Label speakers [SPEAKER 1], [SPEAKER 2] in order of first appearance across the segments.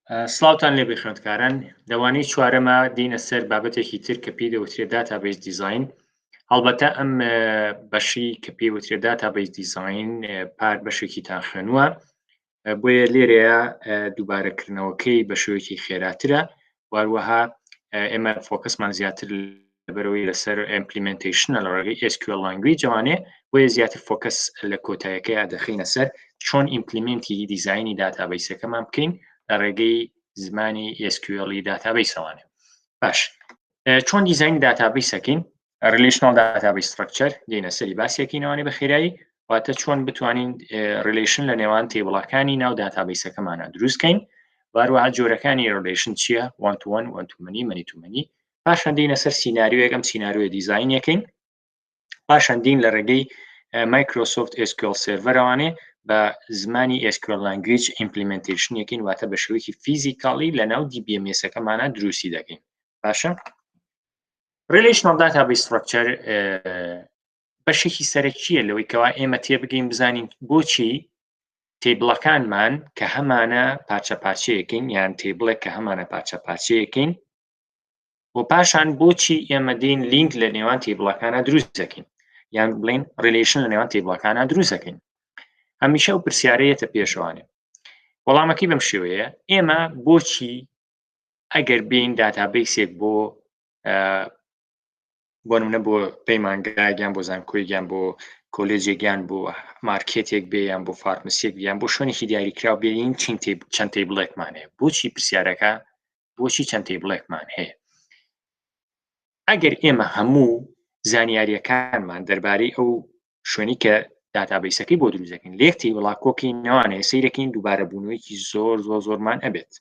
[SPEAKER 1] سڵاوتان لێبێ خوێندکاران لەوانەی چوارەمە دینە سەر بابەتێکی تر کە پێی دەوترێت database design هەڵبەتە ئەم بەشی کە پێی وترێت database design پار بەشێکیتان خوێنووە بۆیە لێرەیە دووبارەکردنەوەکەی بە شێوەیەکی خێراترە واروەها ئێمە focus مان زیاتر لەبەرەوەی لەسەر implementation ە لە ڕێگەی SQL language ئەوانێ بۆیە زیاتر focus لە کۆتایەکەی دەخینە سەر چۆن implement ی دیزایانی database ەکەمان بکەین لە ڕێگەی زمانی SQL ی database ەوانێ باش چۆن دیزین database ەکەین relational database structure دێنە سەری باسیەکەینەوانی بە خێرایی واتە چۆن بتوانین relation لە نێوان table ەکانی ناو database ەکەمانە دروستکەین واروەها جۆرەکانی relation چییە one to one one to many many to many پاشان دێنە سەر سیناریۆیەک ئەم سیناریۆی دیزاین یەکەین پاشان دین لە ڕێگەی Microsoft SQL Server ەوانێ بە زمانی SQL language implementation یەکەین واتە بە شێوەیەکی physical ی لە ناو DBMS ەکەمانە دروستی دەکەین باشە relational database structure بەشێکی سەرەکیە لەوەی کەوا ئێمە تێبگەین بزانین بۆچی table ەکانمان کە هەمانە پارچە پارچەیەکین یان table ێک کە هەمانە پارچە پارچەیەکین و پاشان بۆچی ئێمە دین لینک لە نێوان table ەکانە دروست دەکەین یان بڵین relation لە نێوان table ەکانە دروست دەکەین هەمیشە و پرسیارەیەتە پێشوانێ وەڵامەکەی بەم شێوەیە ئێمە بۆچی ئەگەر بین database ێک بۆ بۆ نمونە بۆ پەیمانگایان بۆ زانکۆیان بۆ کۆلێجێکیان بۆ مارکێتێک بێ یان بۆ pharmacy ێک یان بۆ شوێنێکی دیاریکراو بێین چەند table ێکمان هەیە بۆچی پرسیارەکە بۆچی چەند table ێکمان هەیە ئەگەر ئێمە هەموو زانیاریەکانمان دەربارەی ئەو شوێنی کە database ەکەی بۆ دروست دەکەین لێک table ا کۆکەی نەوانەیە سیرەکەین دووبارە بوونەوەیکی زۆر زۆر زۆرمان ئەبێت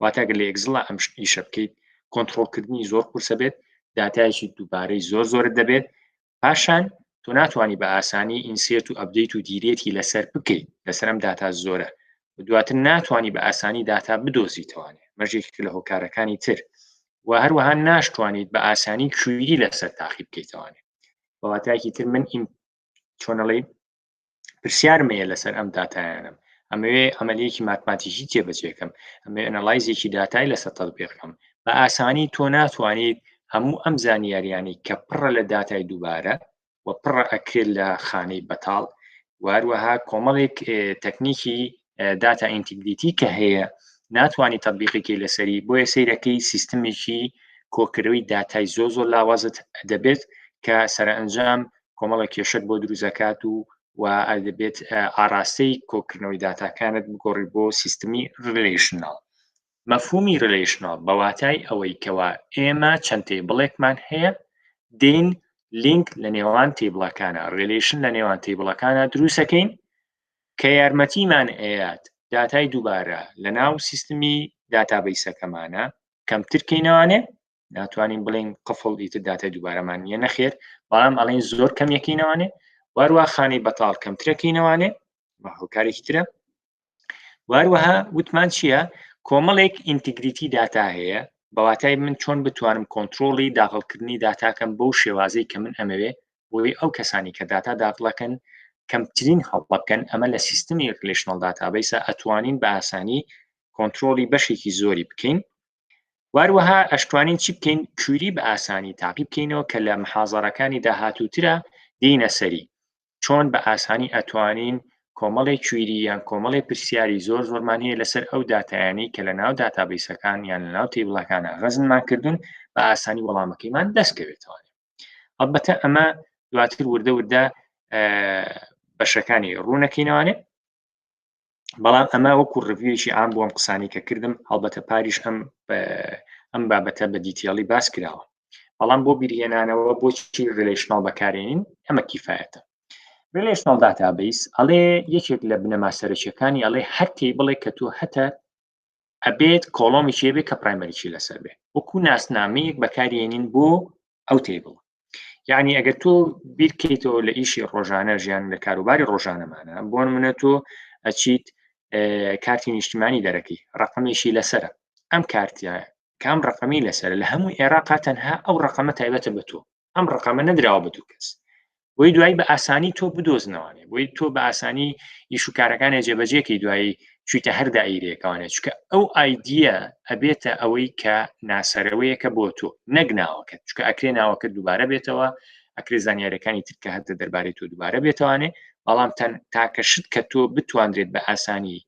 [SPEAKER 1] واتە گەر لە Excel ا ئەم ئیشە بکەیت کۆنتترۆلکردنی زۆر قورسە بێت داتایەکی دووبارەی زۆر زۆرت دەبێت پاشان تۆ ناتوانانی بە ئاسانی insert و update و delete ی لەسەر بکەیت لەسەر ئەم داتا زۆرە دواتر ناتوانانی بە ئاسانی داتا بدۆزیتەوانێ مەژێک لە هۆکارەکانی تر و هەروەها ناشتوانیت بە ئاسانی query لەسەر تاقی بکەیتەوانێ بەواتایەکی تر من چۆنەڵی پرسیارم هەیە لەسەر ئەم داتایانم ئەمەوێ ئەمەلیەکی ماتماتیکی جێبەجێکەم ئەمێ analyze ێکی داتای لەسەر تەطبیقکەم بە ئاسانی تۆ ناتوانیت هەموو ئەم زانیاریانی کە پڕە لە داتای دووبارە و پڕە ئەکرێت لە خانەی بەتاڵ واروەها کۆمەڵێک تەکنیکی data integrity کە هەیە ناتوانانی تەطبیقێکی لەسەری بۆیە سەیرەکەی سیستمێکی کۆکردەوەی داتای زۆ زۆر لاوازت دەبێت کە سەرئەنجام کۆمەڵە کێشت بۆ دروستەکات و و دەبێت ئاراستەی کۆکردنەوەی داتاکانت بگۆڕی بۆ سیستمی relational مەفهومی relational بە واتای ئەوەی کەوا ئێمە چەند table ێکمان هەیە دین لینک لە نێوان table ەکانە relation لە نێوان table ەکانە دروستەکەین کە یارمەتیمان ئەیات داتای دووبارە لە ناو سیستمی database ەکەمانە کەمتر کەینەوانێ ناتوانین بڵین قفڵ ئیتر داتای دووبارەمان نییە نەخێر بەڵام ئەڵێن زۆر کەم یەکەینەوانێ واروا خانەی بەتاڵ کەمترەکەینەوانێ هۆکارێکی ترە واروەها وتمان چییە کۆمەڵێک integrity داتا هەیە بەواتای من چۆن بتوانم کۆنتترۆلی داخڵکردنی داتاکەم بەو شێوازەی کە من ئەمەوێ بۆی ئەو کەسانی کە داتا داخڵەکەن کەمترین هەڵە بکەن ئەمە لە سیستمی relational database ە ئەتوانین بە ئاسانی کۆنتترۆلی بەشێکی زۆری بکەین واروەها ئەشتوانین چی بکەین query بە ئاسانی تاقی بکەینەوە کە لە محازەرەکانی داهاتووترە دینە سەری چۆن بە ئاسانی ئەتوانین کۆمەڵێک query یان کۆمەڵێک پرسیاری زۆر زۆرمان هەیە لەسەر ئەو داتایانەی کە لە ناو database ەکان یان لە ناو table ەکانە خەزنمان کردوون بە ئاسانی وەڵامەکەیمان دەستکەوێتەوە ئەلبەتە ئەمە دواتر وردە وردە بەشەکانی ڕوونەکەینەوانێ بەڵام ئەمە وەکو review ێکی عام بۆم قسانی کە کردم هەڵبەتە پاریش ئەم ئەم بابەتە بە detail ی باس کراوە بەڵام بۆ بیرهێنانەوە بۆچی relational بەکارێنین ئەمە کیفاەتە relational database ئەڵێ یەکێک لە بنەما سەرەکیەکانی ئەڵێ هەر table ێک کە تۆ هەتە ئەبێت column ێکی بێ کە primary key لەسەر بێ وەکو ناسنامەیەک بەکارێنین بۆ ئەو table یعنی ئەگەر تۆ بیرکەیتەوە لە ئیشی ڕۆژانە ژیان لە کاروباری ڕۆژانەمانە بۆ منە تۆ ئەچیت کارتی نیشتمانی دەرەکەی ڕقمێکی لەسرە ئەم کارتە کام ڕقمی لەسەر لە هەموو عێراقا تەنها ئەو ڕقەمە تایبەتە بە تۆ ئەم ڕقەمە نەدراوە بە دوو کەس بۆی دوایی بە ئاسانی تۆ بدۆزنەوانێ بۆی تۆ بە ئاسانی ئیش و کارەکانی جێبەجێکی دوایی. چویتە هەر دائیرەیەکەوانێ چونکە ئەو ID یە ئەبێتە ئەوەی کە ناسەرەوەیەکە بۆ تۆ نەک ناوەکە چونکە ئەکرێ ناوەکە دووبارە بێتەوە ئەکرێ زانیارەکانی تر کە هەتە دەربارەی تۆ دووبارە بێتوانێ بەڵام تەن تاکە شت کە تۆ بتواندرێت بە ئاسانی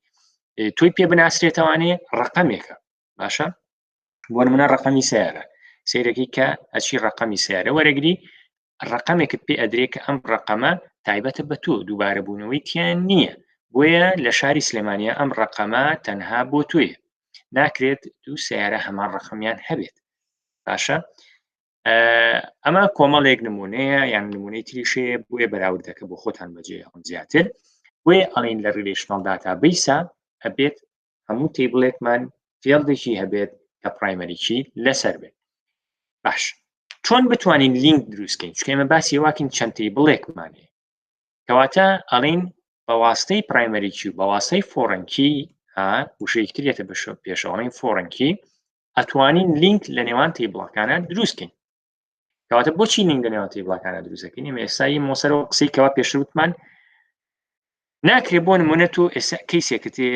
[SPEAKER 1] تۆی پێ بناسرێتەوانێ ڕقەمێکە باشە بۆ نمونە ڕقەمی سیارە سیرەکەی کە ئەچی ڕقەمی سیارە وەرەگری ڕقەمێکت پێ ئەدرێ کە ئەم ڕقەمە تایبەتە بە تۆ دووبارە بوونەوەی تیان نییە بۆیە لە شاری سلێمانیا ئەم ڕقەمە تەنها بۆ تۆیە ناکرێت دوو سیارە هەمان ڕقەمیان هەبێت باشە ئەمە کۆمەڵێک نمونەیە یان نمونەی تریشەیە بۆیە بەراوردەکە بۆ خۆتان بەجێ ئەم زیاتر بۆیە ئەڵین لە relational database ا ئەبێت هەموو table ێکمان field ێکی هەبێت کە primary key لەسەر بێت باش چۆن بتوانین لینک دروستکەین چونکە ئێمە باسی واکین چەند table ێکمان هەیە کەواتە ئەڵین بە واستەی primary key و بە واستەی foreign key ها وشەیەکی تر یەتە بەشە پێشەوەڵین foreign key ئەتوانین لینک لە نێوان table ەکانە دروستکەین کەواتە بۆچی لینک لە نێوان table ەکانە دروستەکەین ئێمە ئێستایی مۆسەرەوە قسەی کەوا پێشتر وتمان ناکرێ بۆ نمونە تۆ ئێستا case ێکت تێ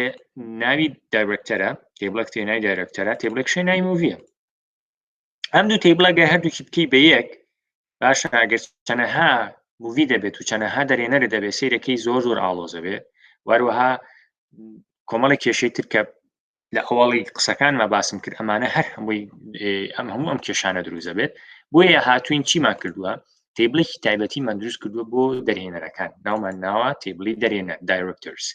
[SPEAKER 1] ناوی director ە table ێک تێ ناوی director ە table ێک شێ ناوی movie یە ئەم دوو table ە گە هەردووکی بکەی بە یەک باشە ئەگەر چەنەها movie دەبێت و چەنەها دەرێنەر دەبێت سیرەکەی زۆر زۆر ئاڵۆزە بێت واروەها کۆمەڵی کێشەی تر کە لە ئەوەڵی قسەکانما باسم کرد ئەمانە هەر هەمووی ئەم هەموو ئەم کێشانە دروست دەبێت بۆیە هاتوین چیمان کردووە table ێکی تایبەتیمان دروست کردووە بۆ دەرهێنەرەکان ناومان ناوە table ی دەرێنەر directors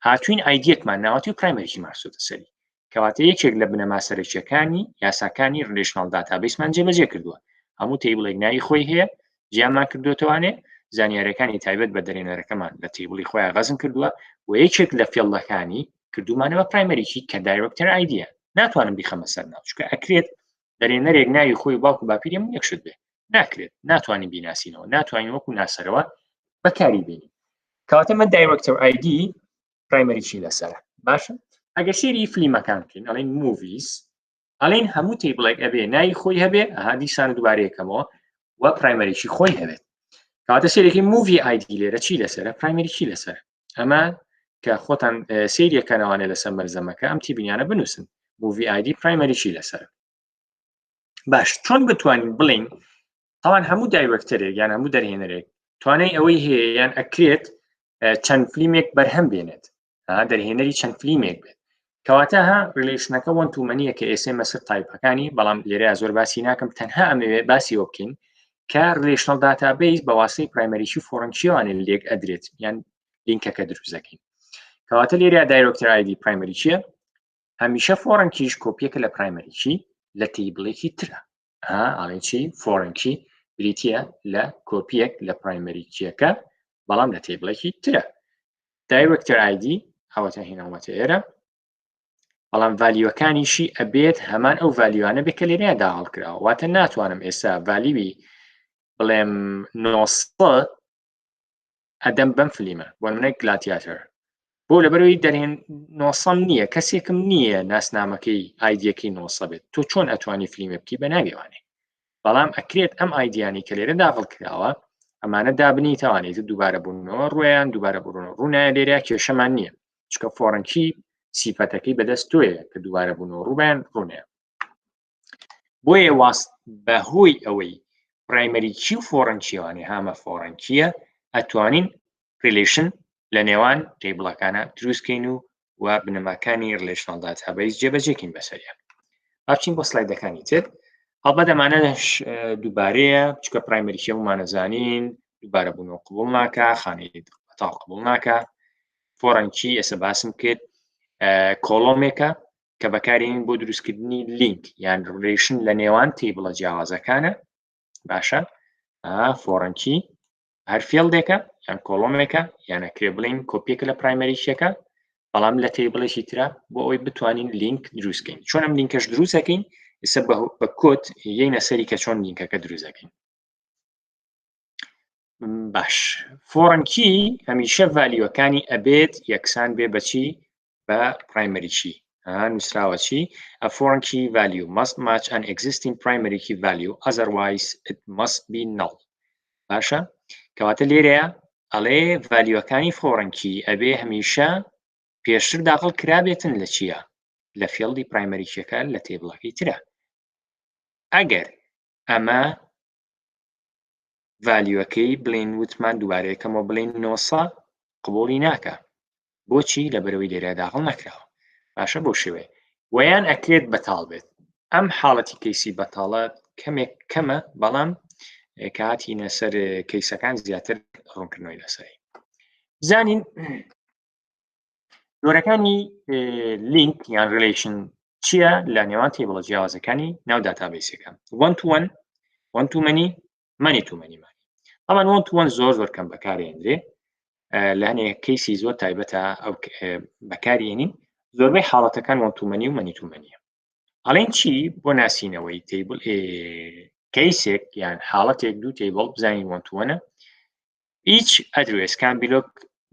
[SPEAKER 1] هاتوین ID یەکمان ناوەتی و primary key مان خستۆتە سەری کەواتە یەکێک لە بنەما سەرەکیەکانی یاساکانی relational database مان جێبەجێ کردووە هەموو table ێک ناوی خۆی هەیە جیامان کردوتوانێ زانیارەکانی تایبەت بە دەرێنەرەکەمان لە table ی خۆیان غەزم کردووە و یەکێک لە field ەکانی کردومانە بە primary key کە director ID یە ناتوانم بیخەمە سەر ناو چونکە ئەکرێت دەرێنەرێک ناوی خۆی باوک و باپیری من یەک شت بێ ناکرێت ناتوانین بیناسینەوە ناتوانین وەکو ناسەرەوە بەکاری بێنین کەواتە من director ID primary key لەسەرە باشە ئەگە سێری فلیمەکان بکەین ئەڵێن movies ئەڵێن هەموو table ێک ئەبێ ناوی خۆی هەبێ ئەها دیسان دووبارەیەکەمەوە و primary key خۆی هەبێت کاتە سێرێکی movie ID لێرە چی لەسەرە primary key لەسەر ئەمە کە خۆتان سریەکەنەوانێ لەسەر مەلزەمەکە ئەم تیبینیانە بنووسن movie ID primary key لەسەر باش چۆن بتوانین بڵین ئەوان هەموو director ێک یان هەموو دەرهێنەرێک توانای ئەوەی هەیە یان ئەکرێت چەند فلیمێک بەرهەم بێنێت دەرهێنەری چەند فلیمێک بێت کەواتە ها relation ەکە one to many یە کە ئێسێ مەسەر type ەکانی بەڵام لێرە زۆر باسی ناکەم تەنها ئەمەوێ باسی وە بکەین کە relational database بە واسەی primary key foreign key یوانە لێک ئەدرێت یان لینکەکە دروست دەکەین کەواتە لێرە director ID primary key یە هەمیشە foreign key ش کۆپیەکە لە primary key لە table ێکی ترە ئاڵێن چی foreign key بریتە لە کۆپیەک لە primary key یەکە بەڵام لە table ێکی ترە director ID ئەوەتە هێناومەتە ئێرە بەڵام value ەکانیشی ئەبێت هەمان ئەو value انە بێت کە لێرەیان داخڵ کراوە واتە ناتوانم ئێستا value ی بڵێم 900 ئەدەم بەم فلیمە بۆ منە Gladiator بۆ لەبەرەوەی دەرهێن 900 نییە کەسێکم نییە ناسنامەکەی ID یەکەی 900 بێت تۆ چۆن ئەتوانی فلیمە بکەی بە ناویوانێ بەڵام ئەکرێت ئەم ID یانی کە لێرە داخڵ کراوە ئەمانە دابنی توانێت دووبارە بوونەوە ڕویان دووبارە بوونەوە ڕوونایە لێرە کێشەمان نییە چکە foreign key سیفەتەکەی بەدەست تۆیە کە دووبارە بوونەوە ڕووبیان ڕوونەیە بۆیە واست بەهۆی ئەوەی primary key و foreign key یوانێ هامە foreign key یە ئەتوانین relation لە نێوان table ەکانە دروستکەین و و بنەماکانی relational database جێبەجێکین بەسەریان بچین بۆ سلایدەکانی تر هەڵبەت ئەمانەش دووبارەیە چکە primary key هەموومانەزانین دووبارە بوونەوە قبول ناکە خانەی بەتاڵ قبول ناکە foreign key ئێستا باسم کرد column ێکە کە بەکارین بۆ دروستکردنی لینک یان relation لە نێوان table ە جیاوازەکانە باشە foreign key هەر field ێکە یان column ێکە یان ئەکرێ بڵین کۆپیەکە لە primary key یەکە بەڵام لە table ێکی ترە بۆ ئەوەی بتوانین لینک دروستکەین چۆن ئەم لینکەش دروستەکەین ئێستا بە کۆت یەینە سەری کە چۆن لینکەکە دروستەکەین باش foreign key هەمیشە value ەکانی ئەبێت یەکسان بێ بەچی بە primary key نووسراوە چی A foreign key value must match an existing primary key value otherwise it must be null باشە کەواتە لێرەیە ئەڵێ value ەکانی foreign key ئەبێ هەمیشە پێشتر داخڵ کرابێتن لە چییە لە field ی primary key ەکە لە table ەکەی ترە ئەگەر ئەمە value ەکەی بڵین وتمان دووبارەیەکەمەوە بڵین 900 قبوڵی ناکە بۆچی لە بەرەوەی لێرە داخڵ نەکراوە باشە بۆ شێوەیە ویان ئەکرێت بەتاڵ بێت ئەم حاڵەتی case ی بەتاڵە کەمێک کەمە بەڵام کاتینە سەر case ەکان زیاتر ڕوونکردنەوەی لەسەری بزانین جۆرەکانی لینک یان relation چییە لە نێوان table ە جیاوازەکانی ناو database ەکە one to one one to many many to many مانی ئەمان one to one زۆر زۆر کەم بەکارێنرێ لە هەنێ case ی زۆر تایبەتە ئەو بەکارێنین زۆربەی حاڵەتەکان one to many و many to many ە ئەڵێن چی بۆ ناسینەوەی table case ێک یان حاڵەتێک دوو table بزانین one to one ە each address can belong,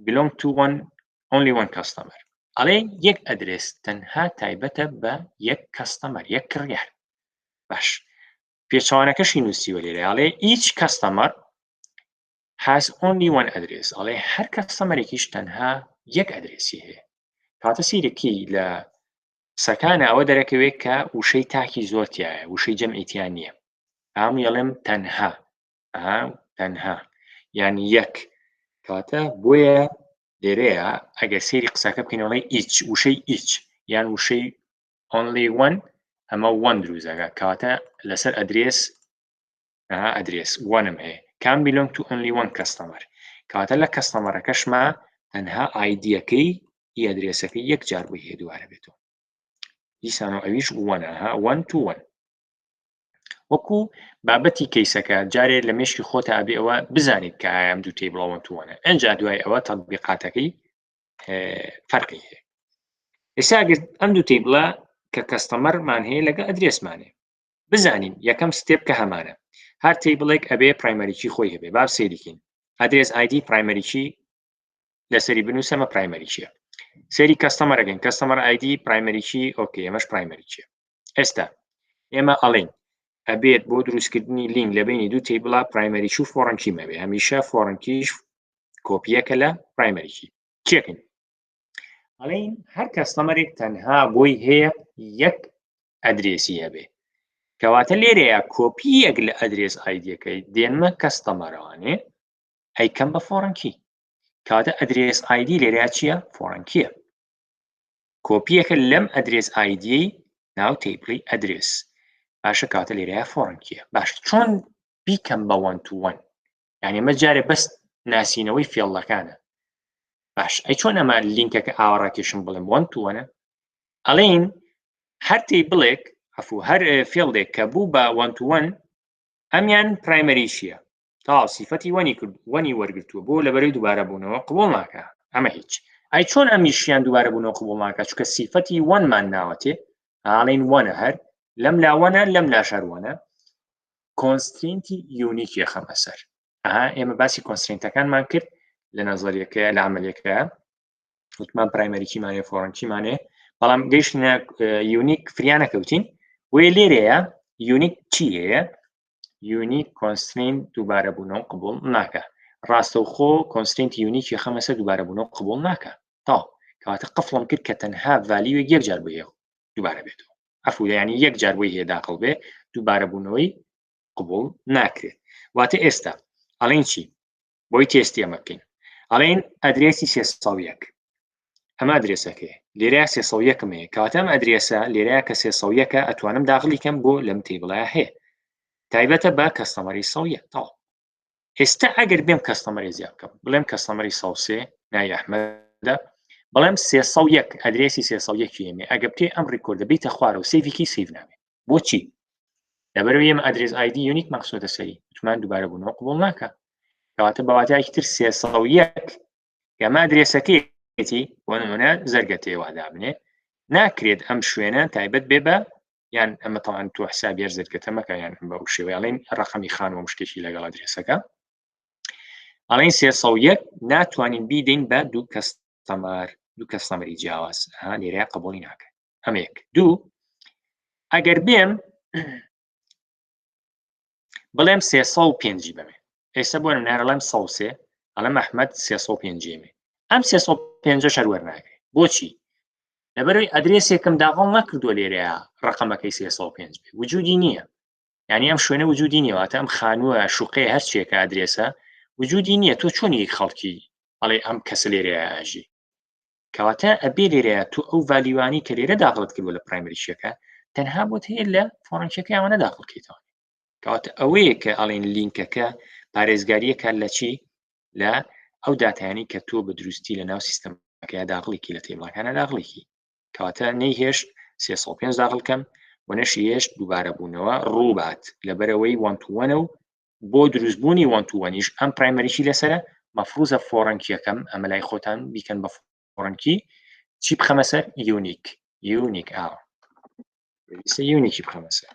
[SPEAKER 1] belong to one only one customer ئەڵێ یەک ئەدرێس تەنها تایبەتە بە یەک customer یەک کڕیار باش پێچەوانەکەشی نووسیوە لێرە ئەڵێ each customer has only one address ئەڵێ هەر customer ێکیش تەنها یەک ئەدرێسی هەیە کاتە سیرەکی لە قسەکانە ئەوە دەرەکەوێت کە وشەی تاکی زۆر تایە وشەی جەمعی تیا نییە ئام یڵێم تەنها تەنها یان یەک کاتە بۆیە لێرەیە ئەگەر سەیری قسەکە بکەینەوەی each وشەی each یان وشەی only one ئەمە one دروستەکە کاتە لەسەر ئەدرێس ئەدرێس one م هەیە can belong to only one customer کاتە لە customer ەکەشما تەنها ID ەکەی ئی ئەدرێسەکەی یەک جار بۆی هەیە دووارە بێتەوە دیسانەوە ئەویش one ە ها one to one وەکو بابەتی case ەکە جارێ لە مێشکی خۆتا ئەبێ ئەوە بزانیت کە ئایا ئەم دوو table ە one to one ە ئەنجا دوای ئەوە تەطبیقاتەکەی فەرقی هەیە ئێستا ئەگەر ئەم دوو table ە کە customer مان هەیە لەگە ئەدرێسمانێ بزانین یەکەم step کە هەمانە هەر table ێک ئەبێ primary key خۆی هەبێ با سەیریکین address ID primary key لەسەری بنووسەمە primary key ە سەیری customer ەکەین customer ID primary key okay ئەمەش primary key ە ئێستا ئێمە ئەڵین ئەبێت بۆ دروستکردنی لینک لە بینی دوو table ا primary key و foreign key مەبێ هەمیشە foreign key ش کۆپیەکە لە primary key چێکن ئەڵین هەر customer ێک تەنها بۆی هەیە یەک ئەدرێسی هەبێ کەواتە لێرەیە کۆپیەک لە address ID ەکەی دێنمە customer ەوانێ ئەیکەم بە foreign key کەواتە address ID لێرەیە چییە foreign key ە کۆپیەکە لەم address ID ەی ناو table ی address باشە کاتە لێرەیە foreign key ە باش چۆن بیکەم بە one to one یعنی ئەمە جارێ بەس ناسینەوەی field ەکانە باش ئەی چۆن ئەمە لینکەکە ئاوەڕاکێشم بڵێم one to one ە ئەڵێن هەر table ێک عەفو هەر field ێک کە بوو بە one to one ئەمیان primary key ە تاو سیفەتی one ی کرد one ی وەرگتووە بۆ لەبەرەی دووبارە بوونەوە قبول ناکە ئەمە هیچ ئەی چۆن ئەمیشیان دووبارە بوونەوە قبول ناکە چونکە سیفەتی one مان ناوەتێ ئاڵین one ە هەر لەم لاوەنە لەم لاشەروەنە constraint ی unique یەخەمە سەر ئەها ئێمە باسی constraint ەکانمان کرد لە نەزەریەکەیە لە عملیەکەیە وتمان primary key مانێ foreign key مانێ بەڵام گەیشتە unique فریانە کەوتین بۆیە لێرەیە unique چی هەیە unique constraint دووبارە بوونەوە قبول ناکە ڕاستەوخۆ constraint unique یەخەمە سەر دووبارە بوونەوە قبول ناکە تا کەواتە قفڵم کرد کە تەنها value ی یەک جار بۆ دووبارە بێتەوە عەفو یانی یەک جار بۆی هەیە داخڵ بێ دووبارە بوونەوەی قبول ناکرێت واتە ئێستا ئەڵێن چی بۆی تێستی ئەمە بکەین ئەڵێن ئەدرێسی 301 ئەمە ئەدرێسەکەی لێرە 301 هەیە کەواتە ئەم ئەدرێسە لێرە کە 301 ئەتوانم داخلی کەم بۆ لەم table ە هەیە تایبەتە بە customer ی 101 تەواو ئێستا ئەگەر بێم customer ی زیاد بکەم بڵێم customer ی 103 ناوی ئەحمەدە بەڵێم 301 ئەدرێسی 301 هێمێ ئەگە بتێ ئەم record ە بیتە خوارەوە save ێکی save نابێت بۆچی لەبەرەوە ئێمە address ID unique مەخسۆتە سەری وتمان دووبارە بوونەوە قبول ناکە کەواتە بە واتایەکی تر 301 ئەمە ئەدرێسەکەیەتی بۆ نمونە زەرگەتێ وادابنێ ناکرێت ئەم شوێنە تایبەت بێ بە یان ئەمە تاوان تۆ حسابی هەر زەرگەتە مەکە یان بە ئەو شێوەیە ئەڵێن ڕقمی خانووە شتێکی لەگەڵ ئەدرێسەکە ئەڵێن 301 ناتوانین بیدەین بە دوو customer دوو customer ی جیاواز ها لێرە قبوڵی ناکە ئەمێک دوو ئەگەر بێم بڵێم 305 بەمێ ئێستا بۆ نارەڵێم 103 ئەڵێم ئەحمد 305 مێ ئەم 305 شەر وەرناگرێ. بۆچی؟ لەبەرەوەی ئەدرێسێکم داغڵ نەکردووە لێرەیە ڕقەمەکەی 305 بێ وجودی نییە. یعنی ئەم شوێنە وجودی نییە، واتە ئەم خانووە شوقەیە هەرچێکە ئەدرێسە وجودی نییە. تۆ چۆنی خەڵکی ئەڵێ ئەم کەسە لێرەیە ئاژی؟ کەواتە ئەبێ لێرەیە تۆ ئەو value انی کە لێرە داخلت کردووە لە primary key ەکە تەنها بۆت هەیە لە foreign key ەکە ئەوانە داخل کەیتەوە. کەواتە ئەوەیە کە ئەڵێن لینکەکە پارێزگاریەکە لە چی؟ لە ئەو داتایانی کە تۆ بە دروستی لە ناو سیستەمەکەی داخڵێکی لە table ەکانە داخڵێکی. کەواتە نەیهێشت 305 داخل کەم و نەشیهێشت دووبارە بوونەوە ڕووبات، لەبەرەوەی one to one ە و بۆ دروستبوونی one to one یش ئەم primary key لەسرە مەفروزە foreign key ەکەم ئەمە لای خۆتان بیکەن بە foreign key چی بخەمە سەر؟ unique، unique ئاوە پێویستە unique ی بخەمە سەر.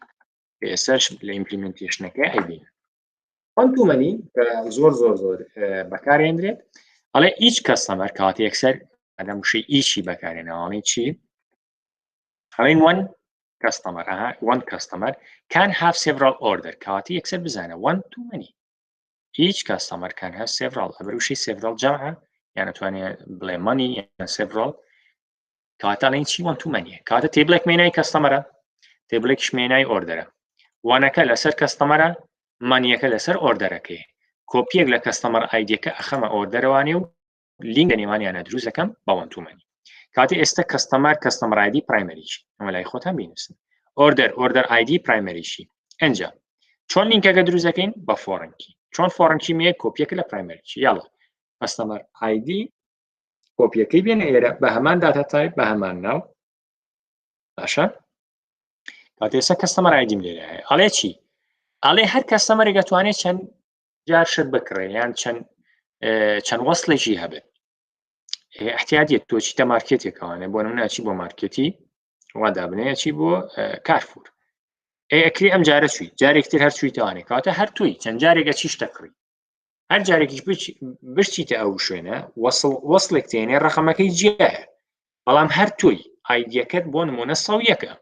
[SPEAKER 1] ئێستاش لە implementation ەکەی ئەیبین. one to many کە زۆر زۆر زۆر بەکارێنرێت، ئەڵێ each customer، کەواتە یەکسەر ئەدەم وشەی each ی بەکارێنەوە، ئەڵێ چی؟ ئەڵێن one customer، ئەها one customer can have several order، کەواتە یەکسەر بزانە one to many. Each customer can have several، ئەبەر وشەی several جەمعە، یان ئەتوانێ بڵێ many یان several. کەواتە ئەڵێن چی؟ one to many. کەواتە table ێک مێنای customer ە، table ێکیش مێنای order ە. one ەکە لەسەر customer ە، many ەکە لەسەر order ەکەی. کۆپیەک لە customer ID ەکە ئەخەمە order ەوانێ و لینک لە نێوانیانە دروست دەکەم بە one to many. کاتێ ئێستا customer، customer ID primary key، ئەمە لای خۆتان بینووسن، order، order ID primary key. ئەنجا چۆن لینکەکە دروست دەکەین؟ بە foreign key. چۆن foreign key مێ؟ کۆپیەکە لە primary key. یاڵا customer ID کۆپیەکەی بێنە ئێرە بە هەمان data type بە هەمان ناو. باشە، کاتێ ئێستا customer ID م لێرە هەیە. ئەڵێ چی؟ ئەڵێ هەر customer ێک ئەتوانێت چەند جار شت بکڕێ یان چەند وەصلێکی هەبێت. احتیاجیت تۆ چیتە مارکێتێکەوانێ، بۆ نمونە چی بۆ مارکێتی وا دابنێ چی بۆ کارفور، ئێ ئەکری ئەم جارە چووی جارێکتر هەر چوویتەوانێ، کەواتە هەر توی چەند جارێکە چی شتە کڕی، هەر جارێکیش بچیتە ئەو شوێنە وەصلێک تێنێ ڕقەمەکەی جیایە، بەڵام هەر تۆی ID ەکەت بۆ نمونە سەو یەکە،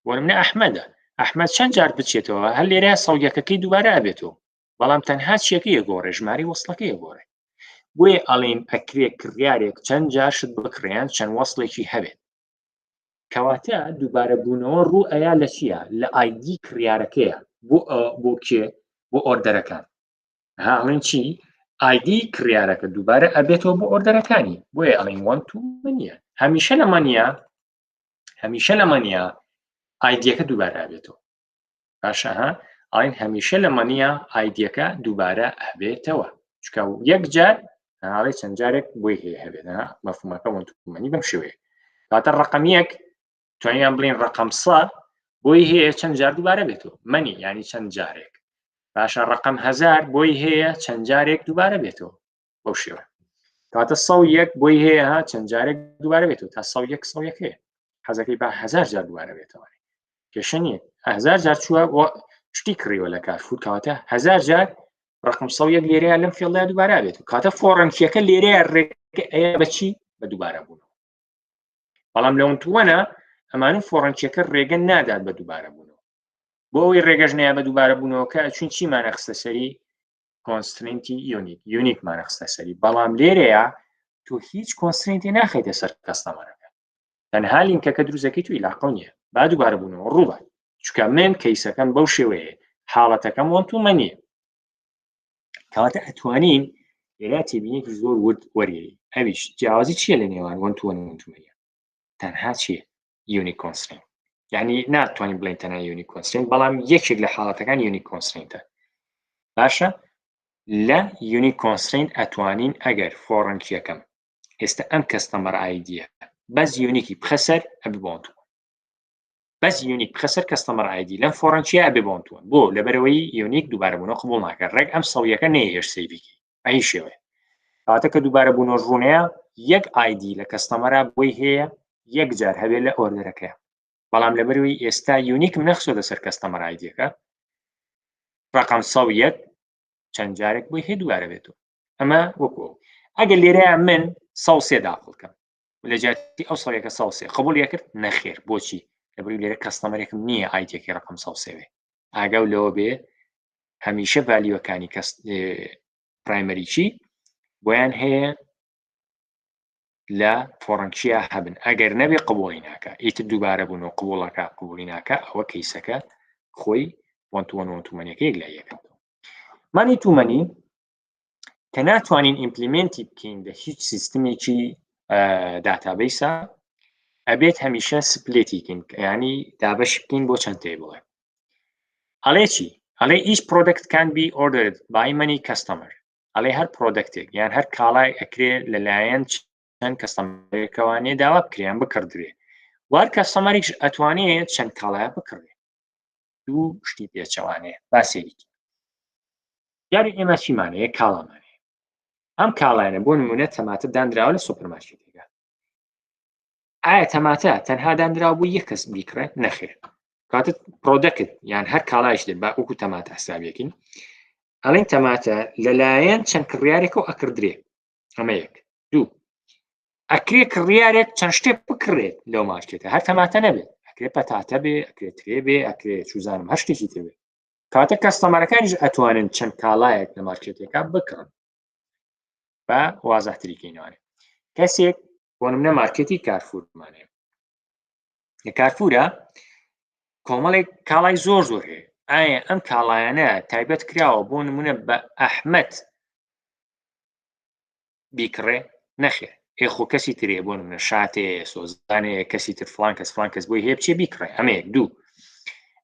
[SPEAKER 1] بۆ نمونە ئەحمەدە، ئەحمەد چەند جار بچێتەوە هەر لێرە سەو یەکەکەی دووبارە ئەبێتەوە، بەڵام تەنها چیەکەی ئەگۆڕێ، ژمارەی وەصلەکەی ئەگۆڕێ. بۆیە ئەڵێن ئەکرێ کڕیارێک چەند جار شت بکڕیان چەند وەصلێکی هەبێت. کەواتە دووبارە بوونەوە ڕوو ئەیا لە چییە؟ لە ID کڕیارەکەیە. بۆ کێ؟ بۆ order ەکان. ها ئەڵێن چی؟ ID کڕیارەکە دووبارە ئەبێتەوە بۆ order ەکانی. بۆیە ئەڵێن one to many ە. هەمیشە لە many ە، هەمیشە لە many ە ID ەکە دووبارە ئەبێتەوە. باشە، ها ئەڵێن هەمیشە لە many ە ID ەکە دووبارە ئەبێتەوە، چونکە یەک جار ئەڵێ چەند جارێک بۆی هەیە هەبێت. ها مەفهومەکە one to many بەم شێوەیە. کاتە ڕقم یەک توانیان بڵێن ڕقم سە بۆی هەیە چەند جار دووبارە بێتەوە، many یعنی چەند جارێک. باشە، ڕقم هزار بۆی هەیە چەند جارێک دووبارە بێتەوە بەو شێوە. کاتە سە یەک بۆی هەیە ها چەند جارێک دووبارە بێتەوە، تا سە یەک سە یەک هەیە، حەزەکەی با هزار جار دووبارە بێتەوە، کێشە نییە. هزار جار چووە شتی کڕیوە لە کارفور، کەواتە هزار جار ڕقم سە یەک لێرەیە لەم field ە دووبارە بێت. کاتە foreign key ەکە لێرەیە ڕێک ئەیە بە چی؟ بە دووبارە بوونەوە. بەڵام لە one to one ە ئەمانە foreign key ەکە ڕێگە نادات بە دووبارە بوونەوە. بۆ ئەوەی ڕێگەش نەیە بە دووبارە بوونەوەکە چون چیمانە خستە سەری؟ constraint ی unique، unique مانە خستە سەری. بەڵام لێرەیە تۆ هیچ constraint ی ناخەیتە سەر customer ەکە، تەنها لینکەکە دروستەکەی تو عیلاقە نییە با دووبارە بوونەوە ڕووبات، چونکە من case ەکەم بەو شێوەیە، حاڵەتەکەم one to many ە. کەواتە ئەتوانین لێرە تێبینێکی زۆر ورد وەرگری، ئەویش جیاوازی چییە لە نێوان one to one و one to many ە؟ تەنها چییە؟ unique constraint. یعنی ناتوانین بڵێن تەنها unique constraint، بەڵام یەکێک لە حاڵەتەکان unique constraint ە. باشە، لە unique constraint ئەتوانین ئەگەر foreign key ەکەم ئێستا ئەم customer ID ە بەس unique ی بخەسەر ئەبێ بۆ one to one، بەس unique بخەسەر customer ID لەم foreign key ە ئەبێ بۆ one to one. بۆ لەبەرەوەی unique دووبارە بوونەوە قبوڵ ناکە، ڕێک ئەم سەویەکە نەیهێشت save یکی ئەی شێوەیە. کاتە کە دووبارە بوونەوە ڕوونەیە یەک ID لە customer ە بۆی هەیە یەک جار هەبێت لە order ەکەیە، بەڵام لەبەرەوەی ئێستا unique م نەخسۆتە سەر customer ID ەکە ڕقم سەو یەک چەند جارێک بۆی هەیە دووبارە بێتەوە. ئەمە وەکو ئەو ئەگەر لێرەیە من سەو سێ داخڵ کەم لە جیاتی ئەو سەویەکە سەو سێ قبول یەکرد نەخێر. بۆچی؟ لەبەرئەوەی لێرە customer ێکم نییە ID ەکەی ڕقم سەو سێ بێ. ئاگاو لەوە بێ هەمیشە value ەکانی کەس primary key بۆیان هەیە. لە foreign key یا هەبن ئەگەر نەبێ قبوڵی ناکە ئیتر دووبارە بوون و قبوڵەکە قبوڵی ناکە ئەوە کەیسەکە خۆی one to one one to many ەکە یەک لای یەکەوە many to many کە ناتوانین implement ی بکەین لە هیچ سیستمێکی database ە ئەبێت هەمیشە split ی کەین ینی دابەش بکەین بۆ چەند table ێ ئەڵێ چی ئەڵێ each product can be ordered by many customer ئەڵێ هەر product ێک یان هەر کاڵای ئەکرێ لەلایەن چەند customer ێکەوانێ داوا بکریان بکڕدرێ وار customer ێکش ئەتوانێت چەند کاڵایە بکڕێ دوو شتی پێچەوانەیە باسێکی یاری ئێمە چیمانەیە کاڵامانەیە ئەم کاڵایانە بۆ نمونە تەماتە دانراوە لە سۆپەرمارکێتێکە ئایا تەماتە تەنها دانرا بوو یەک کەس بیکڕێت نەخێر کاتە product یان هەر کاڵایش دێت با وەکو تەماتە حسابەکەین ئەڵێن تەماتە لەلایەن چەند کڕیارێکەوە ئەکردرێ ئەمە یەک دوو ئەکرێ کڕیارێک چەند شتێک بکڕێت لەو مارکێتە هەر تەماتە نەبێت ئەکرێ پەتاتە بێ ئەکرێ ترێ بێ ئەکرێ چوزانم هەر شتێکی تر بێ کاتە customer ەکانیش ئەتوانن چەند کاڵایەک لە مارکێتێکە بکڕن بە وازحتری کەینەوانێ کەسێک بۆ نمونە مارکێتی کارفورمانێ لە کارفورە کۆمەڵێک کاڵای زۆر زۆر هەیە ئایا ئەم کاڵایانە تایبەت کراوە بۆ نمونە بە ئەحمەد بیکڕێ نەخێر ئێ خۆ کەسی ترێ بۆ نمونە شاتێ سۆزانێ کەسی تر فلان کەس فلان کەس بۆی هەیە بچێ بیکڕێ ئەمە یەک دوو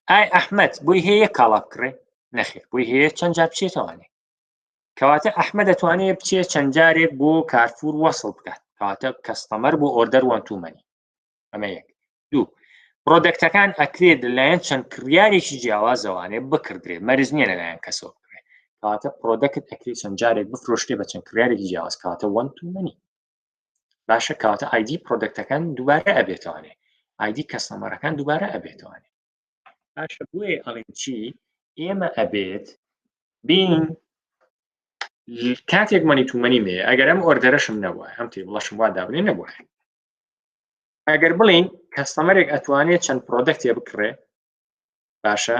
[SPEAKER 1] ئای ئەحمەد بۆی هەیە یەک کاڵا بکڕێ نەخێر بۆی هەیە چەند جار بچێتەوانێ کەواتە ئەحمەد دەتوانێت بچێت چەند جارێک بۆ کارفور وەسڵ بکات کەواتە customer بۆ order one to many ئەمە یەک دوو product ەکان ئەکرێت لەلایەن چەند کڕیارێکی جیاوازەوانێ بکردرێ مەرج نییە لەلایەن کەسەوە بکرێت کەواتە product ئەکرێت چەند جارێک بفرۆشرێ بە چەند کڕیارێکی جیاواز کەواتە one to many باشە کەواتە ID product ەکان دووبارە ئەبێتوانێ ID customer ەکان دووبارە ئەبێتوانێ باشە بۆیە ئەڵێن چی ئێمە ئەبێت بین کاتێک many to many مێ ئەگەر ئەم order ەشم نەبووە ئەم table ەشم وا دابنێ نەبووە ئەگەر بڵین customer ێک ئەتوانێت چەند product ێ بکڕێ باشە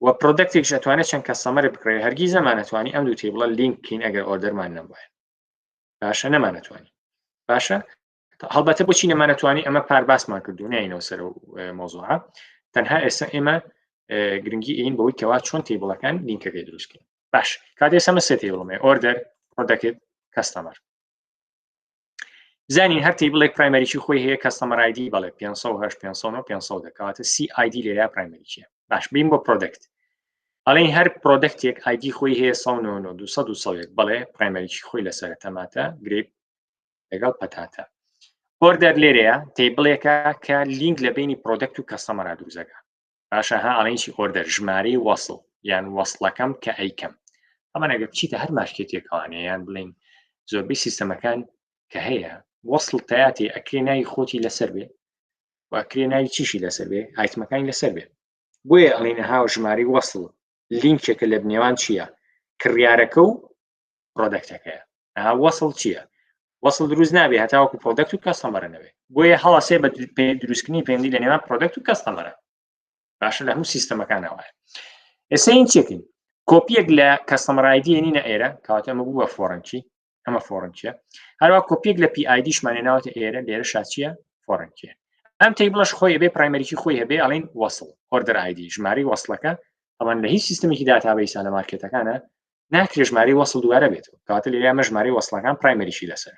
[SPEAKER 1] و product ێکش ئەتوانێت چەند customer ێ بکڕێ هەرگیز نەمانەتوانی ئەم دوو table ە link کەین ئەگەر order مان نەبووە باشە نەمانەتوانی باشە هەڵبەتە بۆچی نەمانەتوانی ئەمە پار باسمان کردو ناینەوە سەر مۆزوعە تەنها ئێستا ئێمە گرنگی ئین بەوەی کەوا چۆن table ەکان لینکەکەی دروستکەین باش کاتێ ئێستا سێ table م هەیە order product customer بزانین هەر table ێک primary key خۆی هەیە customer ID بەڵێ 508 509 510 کەواتە سی ID لێرە primary key ە باش بین بۆ product ئەڵێن هەر product ێک ID خۆی هەیە 199 200 بەڵێ primary key خۆی لەسەر تەماتە grape لەگەڵ پەتاتە. order لێرەیە table ێکە کە لینک لە بینی product و customer ا دروستەکە باشە ها ئەڵێن چی order ژمارەی وەصل یان وەصلەکەم کە ئەیکەم ئەمە ئەگەر بچیتە هەر مارکێتێکوانێ یان بڵین زۆربەی سیستەمەکان کە هەیە وەصل تیاتی ئەکرێ ناوی خۆتی لەسەر بێ و ئەکرێ ناوی چیشی لەسەر بێ item ەکانی لەسەر بێ بۆیە ئەڵێن ها ژمارەی وەصل لینکێکە لە نێوان چییە کڕیارەکە و product ەکەیە وەصل چییە؟ وەصل دروست نابێ هەتاوەکو product و customer ە نەبێ بۆیە هەڵەسێ بە دروستکردنی پەیوەندی لە نێوان product و customer ە باشە لە هەموو سیستەمەکانەوە ئێستا این چێکین کۆپیەک لە customer ID نینە ئێرە کەواتە ئەمە بوو بە foreign key ئەمە foreign key ە هەروە کۆپیەک لە PID شمانێ ناوەتە ئێرە لێرە شاچیە foreign key ە ئەم table ەش خۆی بێ primary key خۆی هەبێ ئەڵێن وەصل order ID ژمارەی وەصلەکە ئەوان لە هیچ سیستمێکی database ە لە مارکێتەکانە ناکرێ ژمارەی وەصل دووارە بێتەوە کەواتە لێرە ئەمە ژمارەی وەصلەکان primary key لەسەر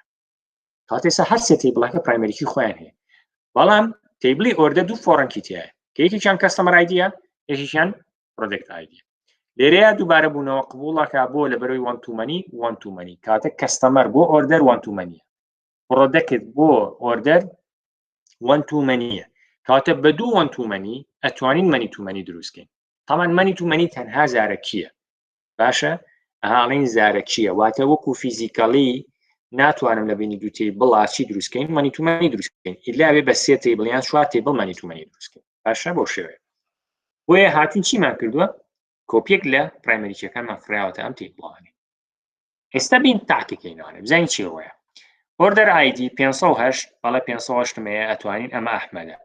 [SPEAKER 1] کەواتە ئێستا هەر سێ table ەکە primary key خۆیان هەیە بەڵام table ی order دوو foreign key تایە کە یەکێکیان customer ID ە یەکێکیان product ID ە لێرەیە دووبارە بوونەوە قبوڵەکە بۆ لە بەرەوەی one to many one to many کاتە customer بۆ order one to many ە product بۆ order one to many ە کاتە بە دوو one to many ئەتوانین many to many دروستکەین تامان many to many تەنها زارەکیە باشە ئەڵین زارەکیە واتە وەکو physically ناتوانم لە بینی دوو table ا چی دروستکەین many to many دروستکەین ئیلا بێ بە سێ table یان چوار table many to many دروستکەین باشە بۆ شێوەیە بۆیە هاتین چیمان کردووە کۆپیەک لە primary key ەکانمان فراوەتە ئەم table انێ ئێستا بین تاقیکەینەوانێ بزانین چی ڕۆیە order ID 508 بەڵێ 508 مەیە ئەتوانین ئەمە ئەحمەدە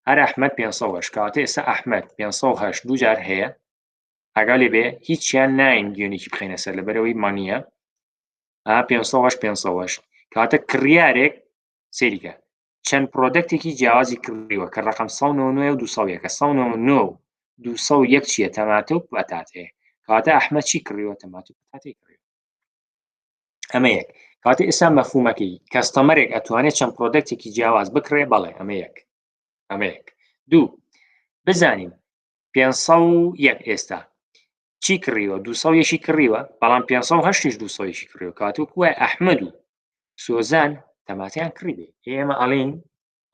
[SPEAKER 1] هەر ئەحمەد 508 کەواتە ئێستا ئەحمەد 508 دوو جار هەیە ئاگا لێ بێ هیچیان ناین unique ی بخەینە سەر لەبەرەوەی many ە 508 508 کاتە کڕیارێک. سەیریکە چەند product ێکی جیاوازی کڕیوە کە ڕقم 199 و 201 199 و 201 چییە؟ تەماتە و پەتاتەیە. کەواتە ئەحمەد چی کڕیوە؟ تەماتە و پەتاتەی کڕیوە. ئەمە یەک. کاتێ ئێستا مەفهومەکەی customer ێک ئەتوانێت چەند product ێکی جیاواز بکڕێ، بەڵێ ئەمە یەک، ئەمە یەک. دوو، بزانین 501 ئێستا چی کڕیوە؟ 201 کڕیوە، بەڵام 508 201 کڕیوە. کاتۆ کوە ئەحمەد و سۆزان تەماتیان کڕی بێ. ئێمە ئەڵین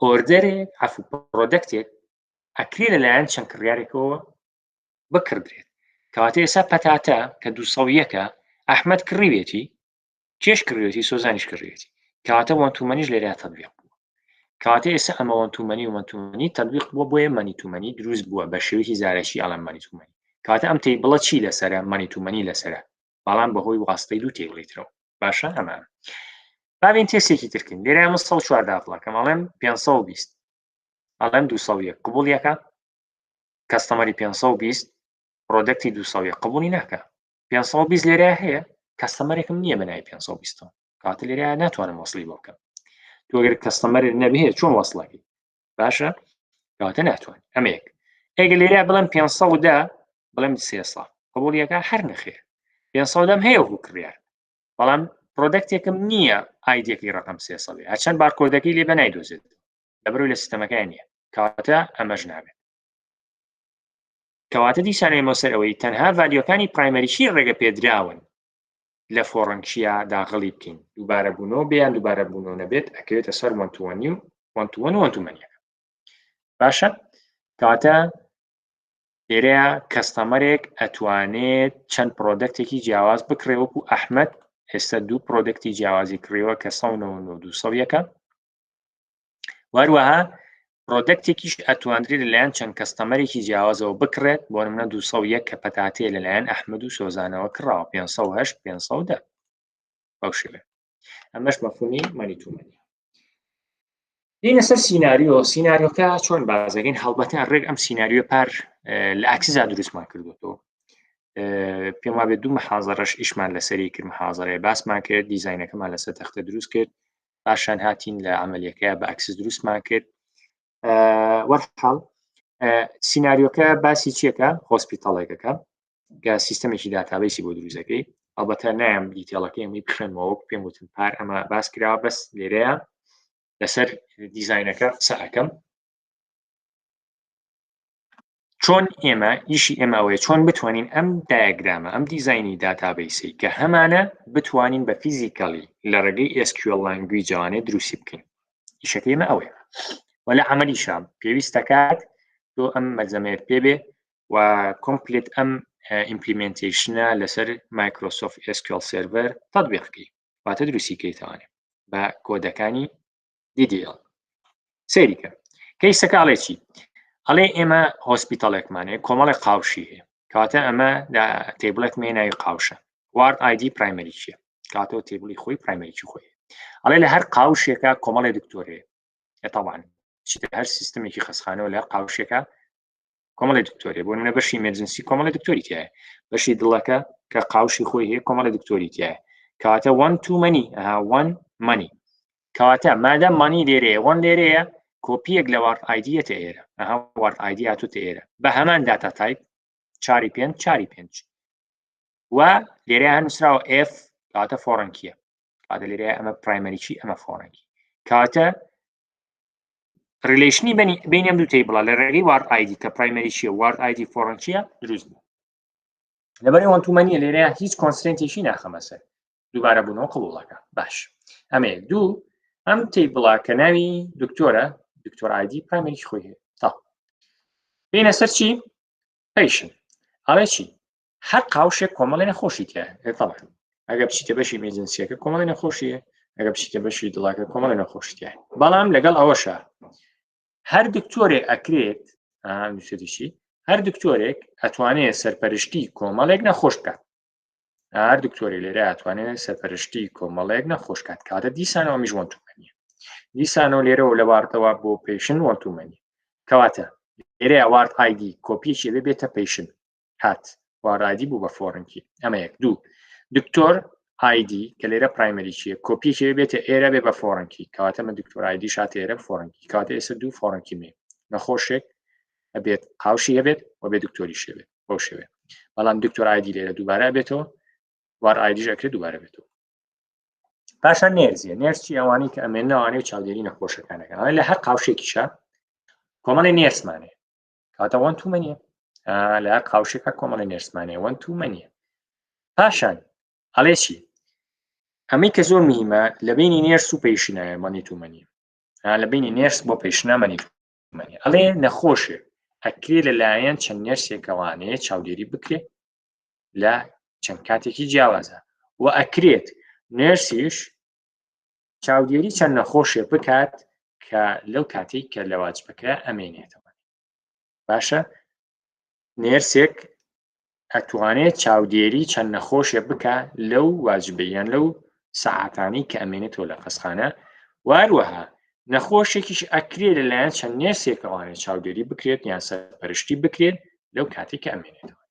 [SPEAKER 1] order ێک، عەفو، product ێک ئەکرێ لەلایەن چەند کڕیارێکەوە بکڕدرێت. کەواتە ئێستا پەتاتە کە 201ە ئەحمەد کڕیوێتی، کێش کڕیوێتی؟ سۆزانیش کڕیوێتی. کەواتە one to many ش لێرە تەطبیق بووە. کەواتە ئێستا ئەمە one to many و one to many تەطبیق بووە، بۆیە many to many دروست بووە بە شێوەیەکی زارەکی ئەڵێم many to many. کەواتە ئەم table ە چی لەسەرە؟ many to many لەسەرە، بەڵام بەهۆی واستەی دوو table ی ترەوە. باشە ئەمە بابین تێسێکی ترکن. لێرە ئەمە 104 داخڵەکەم، ئەڵێم 520، ئەڵێم 201، قبوڵ یەکە؟ customer ی 520 product ی 201 قبوڵی ناکە. 520 لێرە هەیە، customer ێکم نییە بە ناوی 520، کاتە لێرە ناتوانم وەصلی بۆ بکەم. تۆ گەر customer ێک نەبێ چۆن وەصلەکەی؟ باشە کاتە ناتوان. ئەمە یەک. ئەگەر لێرە بڵێم 510، بڵێم 300، قبوڵیەکە؟ هەر نەخێر. 510 هەیە وەکو کڕیار، بەڵام product ێکم نییە ID ەکەی ڕقم 300 بێ، هەرچەند بارکۆدەکەی لێ بە نایدۆزێت، لەبەرەوەی لە سیستەمەکەیان نییە. کەواتە ئەمەش نابێت. کەواتە دیسان ئێمە سەر ئەوەی تەنها value ەکانی primary key ڕێگە پێدراون لە foreign key ە داغڵی بکەین، دووبارە بوونەوە بیان دووبارە بوونەوە نەبێت، ئەکەوێتە سەر وەنتووەنی و وەنتووەن و وەنتومەنیەکە. باشە کەواتە لێرەیە customer ێک ئەتوانێت چەند product ێکی جیاواز بکڕێ، وەکو ئەحمەد ئێستا دوو product ی جیاوازی کڕیوە کە 199 201ە. واروەها product ێکیش ئەتواندرێت لەلایەن چەند customer ێکی جیاوازەوە بکڕێت، بۆ نمونە 201 کە پەتاتەیە لەلایەن ئەحمەد و سۆزانەوە کڕاوە، 508 510 بەو شێوەیە. ئەمەش مەفهومی many to many. دێنە سەر سیناریۆ. سیناریۆکە چۆن بازەکەین؟ هەڵبەتە ڕێک ئەم سیناریۆ پار لە Access ا دروستمان کردوەوە، پێم وابێت دوو محازەرەش ئیشمان لەسەری کرد، محازەرەیە باسمان کرد، دیزینەکەمان لەسەر تەختە دروست کرد، پاشان هاتین لە عملیەکەی بە Access دروستمان کرد. وەرحاڵ سیناریۆکە باسی چیەکە؟ hospital ێکەکە کە سیستەمێکی database ی بۆ دروستەکەی. ئەلبەتە نایم detail ەکەی ئەمەی بخوێنمەوە، وەک پێم وتن پار ئەمە باس کراوە، بەس لێرەیە لەسەر دیزینەکە قسە ئەەکەم. چۆن ئێمە ئیشی ئێمە ئەوەیە چۆن بتوانین ئەم diagram ە، ئەم دیزینی database ی کە هەمانە، بتوانین بە physically لە ڕێگەی SQL language ەوانێ دروستی بکەین. ئیشەکەی ئێمە ئەوەیە و لە عملیشا پێویست دەکات تۆ ئەم مەلزەمەیەت پێ بێ و complete ئەم implementation ە لەسەر Microsoft SQL Server تطبیق بکەی، واتە دروستی کەیتوانێ بە کۆدەکانی DDL. سەیری کە case ەکە ئەڵێ چی؟ ئەڵێ ئێمە hospital ێکمانەیە، کۆمەڵی قاوشی هەیە. کاتە ئەمە table ێک مێ ناوی قاوشە، ward ID primary key ە، کاتەوە table ی خۆی primary key خۆی. ئەڵێ لە هەر قاوشێکە کۆمەڵی دکتۆرێ. تاوان چیتە هەر سیستمێکی خەسخانەوە لە قاوشێکە کۆمەڵی دکتۆری، بۆ نمونە بەشی emergency کۆمەڵی دکتۆری تایە، بەشی دڵەکە کە قاوشی خۆی هەیە کۆمەڵی دکتۆری تایە. کەواتە 1 to many، ئەها 1 many. کەواتە مادەم many لێرەیە، 1 لێرەیە، کۆپیەک لە ward ID یەتە ئێرە. ئەها ward ID هاتوتە ئێرە بە هەمان data type چاری پێنج چاری پێنج و لێرە نووسراوە F، کاتە foreign key ە. کاتە لێرە ئەمە primary key، ئەمە foreign key. کاتە relation ی بینی ئەم دوو table ە لە ڕێگەی ward ID کە primary key ە، ward ID foreign key ە دروست بوو. لەبەر one to many ە لێرە هیچ constraint ێکی ناخەمە سەر، دووبارە بوونەوە قبوڵەکە. باش ئەمێ دوو، ئەم table ە کە ناوی دکتۆرە، دکتۆر ID primary خۆی هەیە. تا بینە سەر چی؟ patient. ئەڵێ چی؟ هەر قاوشێک کۆمەڵی نەخۆشی تیا. طبعا ئەگە بچیتە بەشی emergency ەکە کۆمەڵی نەخۆشیە، ئەگە بچیتە بەشی دڵاکە کۆمەڵی نەخۆشی تیا. بەڵام لەگەڵ ئەوەشە هەر دکتۆرێک ئەکرێت نووسریشی هەر دکتۆرێک ئەتوانێت سەرپەرشتی کۆمەڵێک نەخۆش بکات. هەر دکتۆری لێرە ئەتوانێت سەرپەرشتی کۆمەڵێک نەخۆش کات. کاتە دیسانەوە میش one to many ە، دیسانەوە لێرەوە لە ward ەوە بۆ patient one to many. کەواتە لێرە ward ID کۆپیەکی بێ بێتە patient، هات ward ID بوو بە foreign key. ئەمە یەک. دوو، دکتۆر. ID کە لێرە primary key یە کۆپیەکی بێتە ئێرە بێ بە foreign key کەواتە من دکتۆر ID شاتە ئێرە foreign key کەواتە ئێستا دوو foreign key مێ نەخۆشێک ئەبێت قاوشی هەبێت و بێ دکتۆریش هەبێت بەو شێوێ بەڵام دکتۆر ID لێرە دووبارە بێتەوە ward ID ش ئەکرێت دووبارە بێتەوە پاشان nurse ە nurse چی ئەوانەی کە ئەمێنەوانەی و چاودێری نەخۆشەکانەکەن ئەوانە لە هەر قاوشێکیشە کۆمەڵی nurse مانێ کاتە one to many ە لە هەر قاوشێکە کۆمەڵی nurse مانێ one to many ە پاشان ئەڵێ چی ئەمەی کە زۆر مهمە لە بینی nurse و patient ە many to many لە بینی nurse بۆ patient ە many to many ئەڵێ نەخۆشێک ئەکرێ لەلایەن چەند nurse ێکەوانەیە چاودێری بکرێت لە چەند کاتێکی جیاوازە و ئەکرێت nurse یش چاودێری چەند نەخۆشێ بکات کە لەو کاتێک کە لە واجبەکە ئەمێنێتەوە باشە nurse ێک ئەتوانێت چاودێری چەند نەخۆشێ بکە لەو واجبە یان لەو سەعاتانی کە ئەمێنێتەوە لە خەستخانە واروەها نەخۆشێکیش ئەکرێ لەلایەن چەند nurse ێکەوانێ چاودێری بکرێت یان سەرپەرشتی بکرێت لەو کاتێک کە ئەمێنێتەوە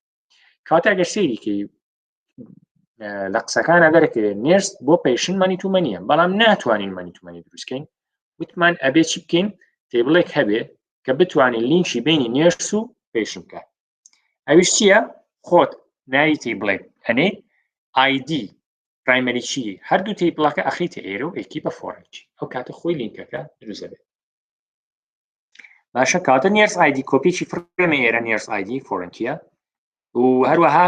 [SPEAKER 1] کاتە ئەگەر سەیریکەی لە قسەکانە دەرەکەوێت nurse بۆ patient many to many ە بەڵام ناتوانین many to many دروستکەین وتمان ئەبێ چی بکەین table ێک هەبێ کە بتوانین لینکی بینی nurse و patient بکات ئەویش چییە خۆت ناوی table ێک ئەنێ ID primary key هەردوو table ەکە ئەخیتە ئێرە و ئەیکی بە foreign key ئەو کاتە خۆی لینکەکە دروست دەبێت باشە کاتە nurse ID کۆپیی فڕێمە ئێرە nurse ID foreign key ە و هەروەها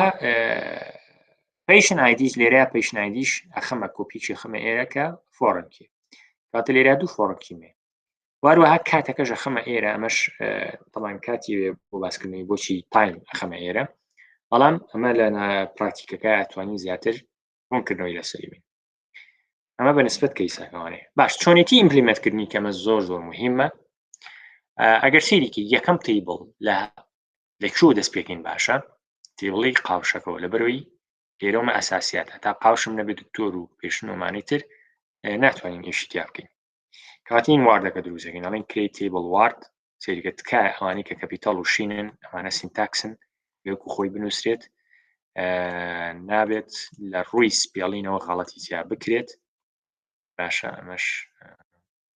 [SPEAKER 1] patient ID ش لێرە patient ID ش ئەخەمە کۆپیی خەمە ئێرە کە foreign key کاتە لێرە دوو foreign key مێ واروەها کاتەکەش ئەخەمە ئێرە ئەمەش تەمان کاتی بۆ باسکردنی بۆچی time ئەخەمە ئێرە بەڵام ئەمە لە پراکتیکەکە ئەتوانین زیاتر ڕوونکردنەوەی لەسەری بین ئەمە بە نسبەت کەیسەکەوانێ باش چۆنێتی implement کردنی کەمە زۆر زۆر مهمە ئەگەر سەیرێکی یەکەم table لە لە کوێ دەست پێکەین باشە table ی قاوشەکەەوە لە بەرەوەی لێرەمە ئەساسیاتە تا قاوشم نەبێت دکتۆر و patient ومانەی تر ناتوانین ئیشی تیا بکەین کاتین ward ەکە دروستەکەین ئەڵێن create table ward سەیرکە تکایە ئەوانەی کە capital و شینن ئەمانە syntax ن لەوەکو خۆی بنووسرێت نابێت لە ڕووی spelling ەوە غەڵەتی تیا بکرێت باشە ئەمەش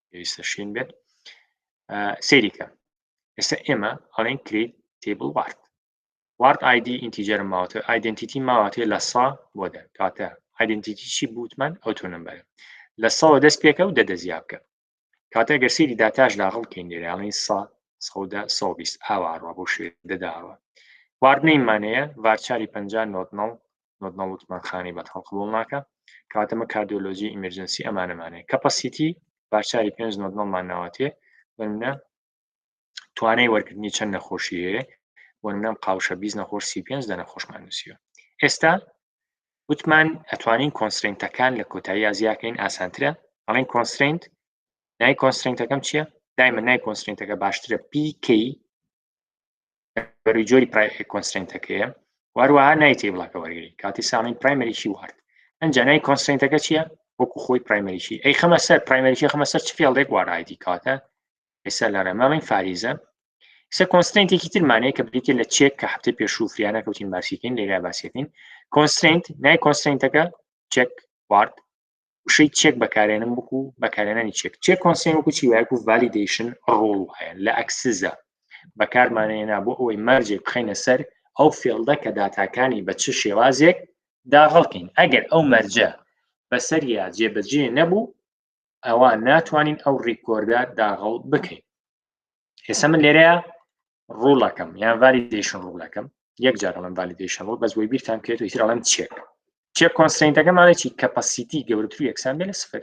[SPEAKER 1] پێویستە شین بێت سەیریکە ئێستا ئێمە ئەڵێن create table ward ward ID integer ماوەتە identity ماوەتێ لە سا بۆ دە کاتە identity چی بوتمان auto number ە لە سەوە دەست پێکە و دە دەزیا بکە کاتە گەر سەیری داتاش داغڵ کەین لێرە ئەڵێن سا سەودا 120 ئاوا ئەڕوا بۆ شوێ دەداوە ward name مانەیە varchar ی 50 not null not null وتمان خانی بەتاڵ قبوڵ ناکە کاتەمە cardiology emergency ئەمانەمانەیە capacity varchar ی 5 not null مان ناوەتێ بەمنە توانای وەرگرتنی چەند نەخۆشی هەیە بۆ نمونە قاوشە 20 نەخۆش 35 دە نەخۆشمان نووسیوە ئێستا وتمان ئەتوانین constraint ەکان لە کۆتایی ئازیاکەین ئاسانترە ئەڵێن constraint نای constraint ەکەم چییە دایمە نای constraint ەکە باشترە PK بەروی جۆری constraint ەکەیە واروەها نای table ەکە وەرگری کاتی ساڵین primary key ward ئەنجا نای constraint ەکە چییە وەکو خۆی primary key ئەی خەمە سەر primary key خەمە سەر چ field ێک ward ID کاتە ئێستا لە ڕێماڵین فاریزە ئێستا constraint ێکی ترمانەیە کە بریتە لە check کە هەفتەی پێشوو فریانە کەوتین باسیکەین لێرە باسیەکەین constraint نای constraint ەکە check ward وشەی check بەکارێنم بکو بەکارێنانی check check constraint وەکو چی وایە و validation rule هەیە لە Access ە بەکارمانێنا بۆ ئەوەی مەرجێک بخەینە سەر ئەو field ە کە داتاکانی بە چ شێوازێک داغڵکەین ئەگەر ئەو مەرجە بەسەریا جێبەجێ نەبوو ئەوا ناتوانین ئەو record ە داغڵ بکەین ئێستا من لێرەیە rule ەکەم یان validation rule ەکەم یەک جار ئەڵێم validation rule بەس بۆی بیرتان بکرێت و ئیتر ئەڵێم check check constraint ەکە ماڵێ چی capacity گەورەتر و یەکسان بێ لە سفر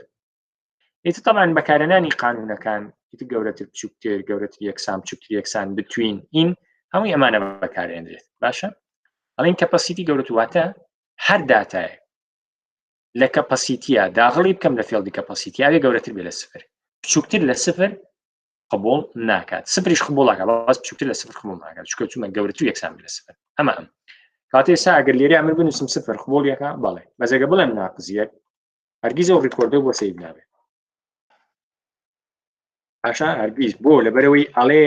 [SPEAKER 1] ئیتر طبعا بەکارهێنانی قانونەکان ئیتر گەورەتر بچووکتر گەورەتر یەکسان بچووکتر یەکسان between in هەمووی ئەمانە بەکارێنرێت باشە ئەڵێن capacity گەورەتر واتە هەر داتایەک لە capacity ە داغڵی بکەم لە field ی capacity ئەوێ گەورەتر بێ لە سفر بچووکتر لە سفر قبول ناکات سفریش قبوڵەکە بەس بچووکتر لە سفر قبول ناکات چونکە چوومە گەورەتر یەکسان لە سفر ئەمە ئەم کاتێ سا ئەگەر لێرە من بنووسم سفر قبوڵیەکە بەڵێ بەس ئەگە بڵێم ناقز یەک هەرگیز ئەو record ە بۆ save نابێت باشە هەرگیز بۆ لەبەرەوەی ئەڵێ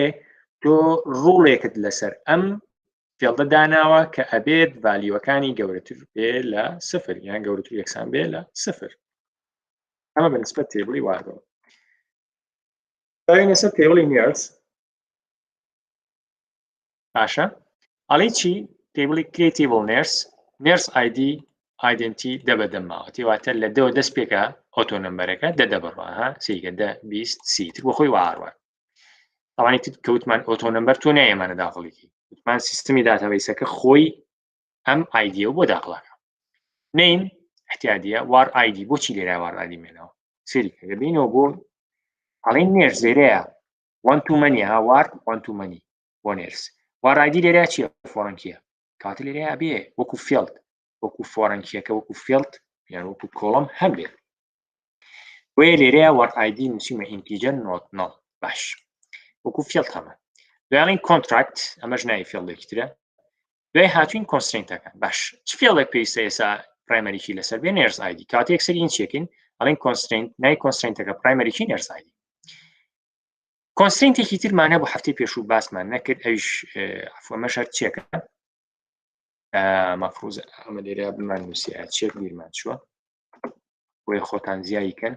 [SPEAKER 1] تۆ rule ێکت لەسەر ئەم field ە داناوە کە ئەبێت value ەکانی گەورەتر بێ لە سفر یان گەورەتر یەکسان بێ لە سفر. ئەمە بە نسبەت table ی ward ەوە. باینە سەر table ی nurse. باشە ئەڵێ چی؟ table ی create table nurse، nurse ID identity دە بە دە ماوە، تێواتە لە دەوە دەست پێکە auto number ەکە دە دە بڕوا، ها سیگە دە 20 سی تر بۆ خۆی واڕوات. ئەوانی تر کەوتمان auto number تۆ نایەمانە داخڵیکی، وتمان سیستمی database ەکە خۆی ئەم ID ە بۆ داخڵەکە. name احتیادیە، ward ID بۆچی لێرە ward ID مێنەوە؟ سری کە بینەوە بۆ ئەڵێن nurse لێرەیە 1 to many، ها ward 1 to many بۆ nurse. ward ID لێرە چییە؟ foreign key ە. کاتە لێرەیە بێ وەکو field، وەکو foreign key ەکە وەکو field یان وەکو column هەبێت. بۆیە لێرەیە ward ID نووسیمە integer not null. باش وەکو field هەمە. دوایڵین contract، ئەمەش ناوی field ێکی ترە. دوای هاتوین constraint ەکان. باش چ field ێک پێویستە ئێستا primary key لەسەر بێ؟ nurse ID. کاتێک یەکسەر ئین چێکین ئەڵێن constraint، نای constraint ەکە primary key nurse ID. constraint ێکی ترمان هەبوو هەفتەی پێشوو باسمان نەکرد، ئەویش عفو ئەمەش هەر چێکە مەفروز ئەمە لێرە بمان نووسیا check بیرمان چووە، بۆیە خۆتان زیایی کەن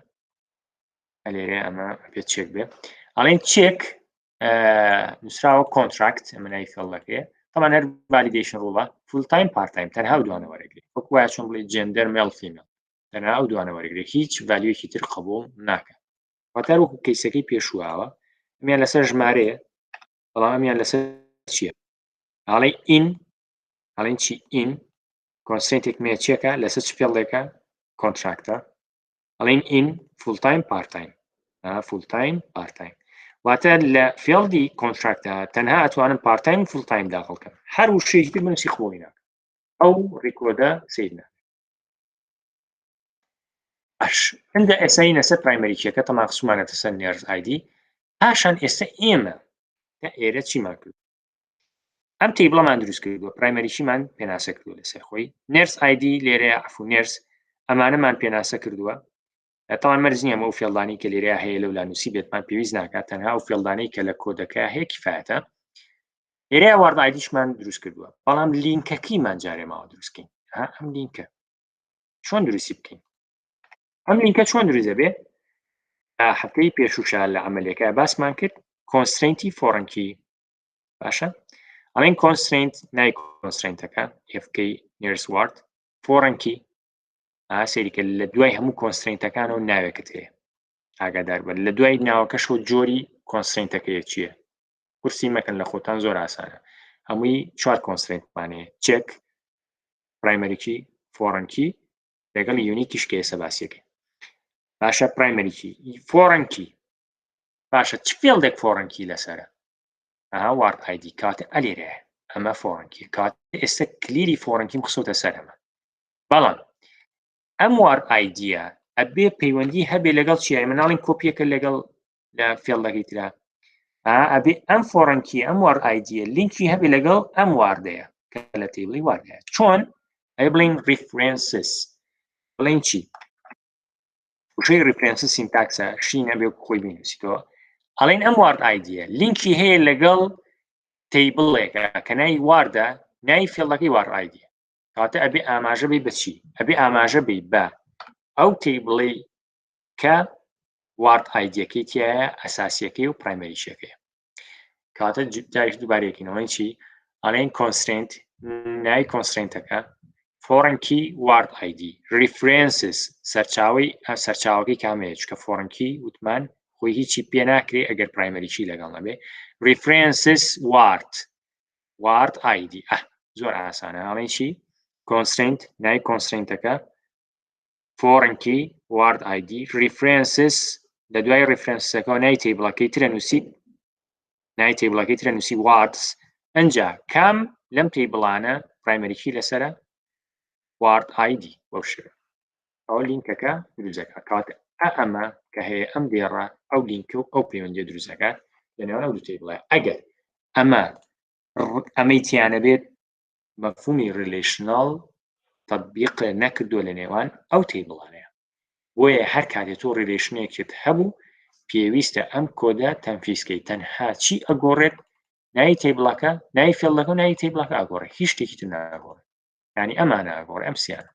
[SPEAKER 1] لێرە ئەمە پێ check بێ. ئەڵێن check نووسراوە contract، ئەمە ناوی field ەکەیە. طبعا هەر validation rule ە، full time part time تەنها ئەو دوانە وەرەگرێت، وەکو وایە چۆن بڵێ gender male female، تەنها ئەو دوانە وەرەگرێت، هیچ value ەکی تر قبوڵ ناکە. واتە وەکو case ەکەی پێشوواوە ئەمیان لەسەر ژمارەیە، بەڵام ئەمیان لەسەر چییە؟ ئاڵێ in، ئەڵێن چی؟ in constraint ێک مێ چێکە لەسەر چ field ێکە؟ contract ە. ئەڵێن in full time part time، full time part time، واتە لە field ی contract ە تەنها ئەتوانم part time و full time داخڵ کەم، هەر وشەیەکی تر بنووسی قبوڵی ناکەم، ئەو record ە save ناکەم. باش ئەندە ئێسایی نەسەر primary key ەکە تەما خسومانەتە سەر nurse ID. پاشان ئێستا ئێمە تا ئێرە چیمان کرد؟ ئەم table ەمان دروست کردووە، primary key مان پێناسە کردووە لەسەر خۆی، nurse ID لێرەیە، عفو nurse ئەمانەمان پێناسە کردووە. تاوان مەرج نییە ئەو field انی کە لێرە هەیە لەو لانوسی بێتمان پێویست ناکات، تەنها ئەو field انەی کە لە کۆدەکە هەیە کفایەتە. لێرە ward ID شمان دروست کردووە، بەڵام لینکەکەیمان جارێ ماوە دروستکەین. ها ئەم لینکە چۆن دروستی بکەین؟ ئەم لینکە چۆن دروست دەبێ؟ هەفتەی پێشوشا لە عملیەکە باسمان کرد constraint ی foreign key. باشە ئەڵێن constraint نای constraint ەکە FK nurse ward foreign key. سەیریکە لە دوای هەموو constraint ەکانەوە ناوێکت هەیە، ئاگادار بن لە دوای ناوەکەشەوە جۆری constraint ەکەیە چییە. کورسی مەکەن لە خۆتان، زۆر ئاسانە. هەمووی چوار constraint مان هەیە، check، primary key، foreign key لەگەڵ unique یش کە ئێستا باسیەکەی. باشە primary key foreign key، باشە چ field ێک foreign key لەسەرە؟ ئەها ward ID کاتە ئەلێرە ئەمە foreign key، کات ئێستا کلیلی foreign key م خسۆتە سەر ئەمە. بەڵام ئەم ward ID ە ئەبێ پەیوەندی هەبێ لەگەڵ چیای مناڵین کۆپیەکە لەگەڵ لە field ەکەی ترا، ئەبێ ئەم foreign key ئەم ward ID ە لینکی هەبێ لەگەڵ ئەم ward ەیە کە لە table ی ward ەیە. چۆن؟ ئەی بڵین references، بڵین چی؟ وشەی references syntax ە شی نەبێ خۆی بینوسیتەوە. ئەڵێن ئەم ward ID ە لینکی هەیە لەگەڵ table ێکە کە ناوی ward ە، ناوی field ەکەی ward ID ە. کاتە ئەبێ ئاماژە بی بەچی؟ ئەبێ ئاماژە بی بە ئەو table ی کە ward ID ەکەی تایە، ئەساسیەکەی و primary ەکەی. کاتە جاریش دووبارەیەکینەوەی چی؟ ئەڵێن constraint نای constraint ەکە foreign key ward ID references سەرچاوی سەرچاوەکەی کامەیە، چکە foreign key وتمان خۆی هیچی پێ ناکرێ ئەگەر primary key لەگەڵ نەبێ. references ward ward ID. ئە زۆر ئاسانە. ئەڵێن چی؟ constraint نای constraint ەکە foreign key ward ID references لە دوای reference ەکەەوە نای table ەکەی ترە نووسیت، نای table ەکەی ترە نووسی wards. ئەجا کام لەم table انە primary key لەسرە؟ ward ID بەو شێوە ئەو لینکەکە دروستەکە. کات ئەمە کە هەیە ئەم دێڕە ئەو لینکە و ئەو پەیوەندی دروستەکات لە نێوان ئەو دوو table ە. ئەگەر ئەمە ئەمەی تیانە بێت مەفهومی relational تطبیق نەکردووە لە نێوان ئەو table انەیە. بۆیە هەر کاتێ تۆ relation ێکت هەبوو پێویستە ئەم کۆدە تەنفیزکەی، تەنها چی ئەگۆڕێت؟ ناوی table ەکە، ناوی field ەکە و ناوی table ەکە ئاگۆڕێ، هیچ شتێکی تر ناگۆڕێ. یعنی ئەمانە ئاگۆڕێ، ئەم سیانە،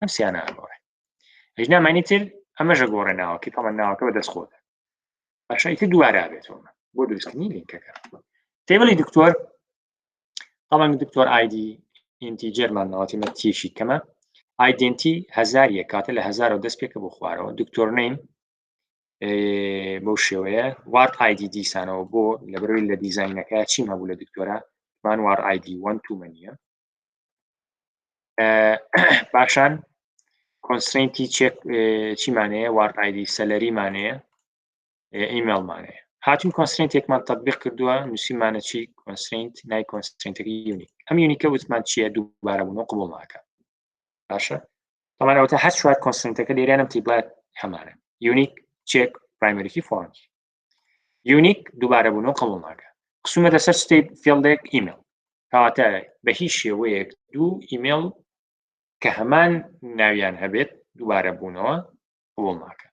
[SPEAKER 1] ئەم سیانە ئاگۆڕێ. هیچ نامانی تر ئەمەشە گۆڕێ ناوەکەی، تەڵە ناوەکە بەدەست خۆتە. باشە ئیتر دووبارە بێتەوە بۆ دروستکردنی لینکەکە. table ی دکتۆر طبعا دکتۆر ID integer مان ناوەتی مە تیشی کەمە، identity 1001 کاتە لە هەزارەوە دەست پێکە بۆ خوارەوە. دکتۆر name بەو شێوەیە. ward ID دیسانەوە بۆ لەبەرەوەی لە دیزاینەکە چیم هەبوو لە دکتۆرە مان ward ID 1 2 منیە. پاشان constraint ی check چیمانەیە؟ ward ID salary مانەیە، ئیمێڵمانەیە. هاتوین constraint ێکمان تطبیق کردووە، نووسیمانە چی؟ constraint نای constraint ەکە unique. ئەم unique ە وتمان چییە؟ دووبارە بوون و قبوڵ ناکە. باشە طبعا ئەوەتە هەر چوار constraint ەکە لێرانم table ات هەمانە، unique، check، primary key، foreign key. unique دووبارە بوون و قبوڵ ناکە. قسومە لەسەر state field ێک ئیمێڵ، کەواتە بە هیچ شێوەیەک دوو ئیمێڵ کە هەمان ناویان هەبێت دووبارە بوونەوە قبوڵ ناکە.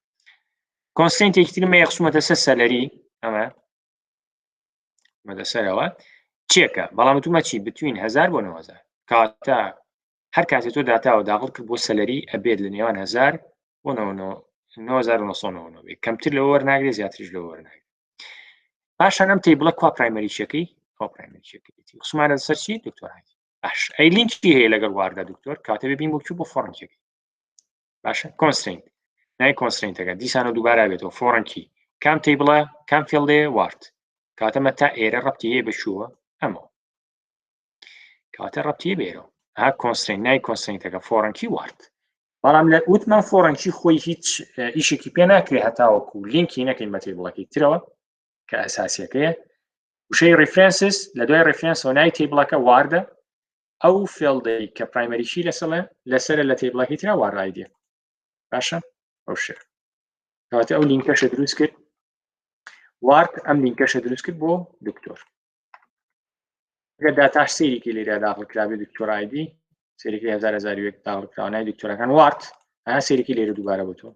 [SPEAKER 1] constraint ێکی ترمە قسومەتە سەر salary، ئەمە مەدەسەرەوە check ە، بەڵام تومە چی؟ between 1000 بۆ 9000. کاتە هەر کاتێ تۆ داتاوە داخل کرد بۆ salary ئەبێت لە نێوان 1000 بۆ 9999 بێت، کەمتر لەوە وەرناگرێت، زیاتریش لەوە وەرناگرێت. پاشان ئەم table ە کوا primary key ەکەی؟ کوا primary key ەکەی خسمانە سەر چی؟ دکتۆر ID. باش ئەی لینکی هەیە لەگەڵ ward ا دکتۆر، کاتە ببین بۆ چوو بۆ foreign key ەکەی. باشە constraint نای constraint ەکە دیسانە دووبارە بێتەوە foreign key کام table ە کام field ێ؟ ward. کاتەمە تا ئێرە ڕەتی هەیە بەشووە ئەمەوە، کاتە ڕەتی بێرەوە ها constraint نای constraint ەکە foreign key ward. بەڵام لە وتمان foreign key خۆی هیچ ئیشێکی پێ ناکرێ هەتاوەکو لینکی نەکەین بە table ەکەی ترەوە کە ئەساسیەکەیە. وشەی references لە دوای reference ەوە نای table ەکە ward ە، ئەو field ەی کە primary key لەسەڵێ لەسەر لە table ەکەی ترا ward ID ە. باشە ئەو شێ کەواتە ئەو لینکەشە دروست کرد ward، ئەم لینکەشە دروست کرد بۆ دکتۆر. ئەگەر داتاش سەیرێکی لێرە داخل کرابێ دکتۆر ID سەیرێکی هەزار هەزار و یەک داخل کراوە نای دکتۆرەکان ward ها سەیرێکی لێرە دووبارە بۆ تۆ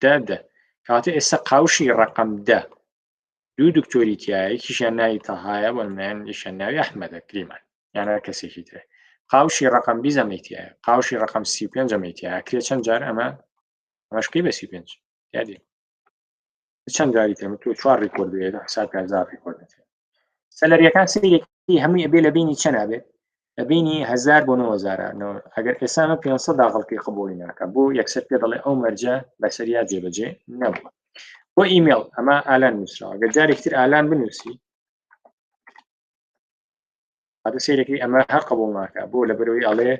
[SPEAKER 1] دە دە. کەواتە ئێستا قاوشی ڕقم دە دوو دکتۆری تایە، یەکیشیان ناوی تەهایە بۆ نمونە، یەکیان ناوی ئەحمەدە کریمان یان هەر کەسێکی ترە. قاوشی ڕقم 20 ئەمەی تایە، قاوشی ڕقم 35 ئەمەی تایە. کرێ چەند جار ئەمە ئەمەشکەی بە 35 یادی چەند جاری ترم تۆ چوار record بێت حساب کە هەزار record دەکرێت. salary یەکان سەیرێکی هەمووی ئەبێ لە بینی چەند ئەبێت؟ لە بینی 1000 بۆ 9000. ئەگەر ئێستا ئەمە 500 داخڵکی قبوڵی ناکە، بۆ یەکسەر پێ دەڵێ ئەو مەرجە بەسەریا جێبەجێ نەبووە. بۆ ئیمێڵ ئەمە ئالان نووسراوە، ئەگەر جارێکتر ئالان بنووسی ئەدە سەیرەکەی ئەمە هەر قبوڵ ناکە. بۆ لەبەرەوەی ئەڵێ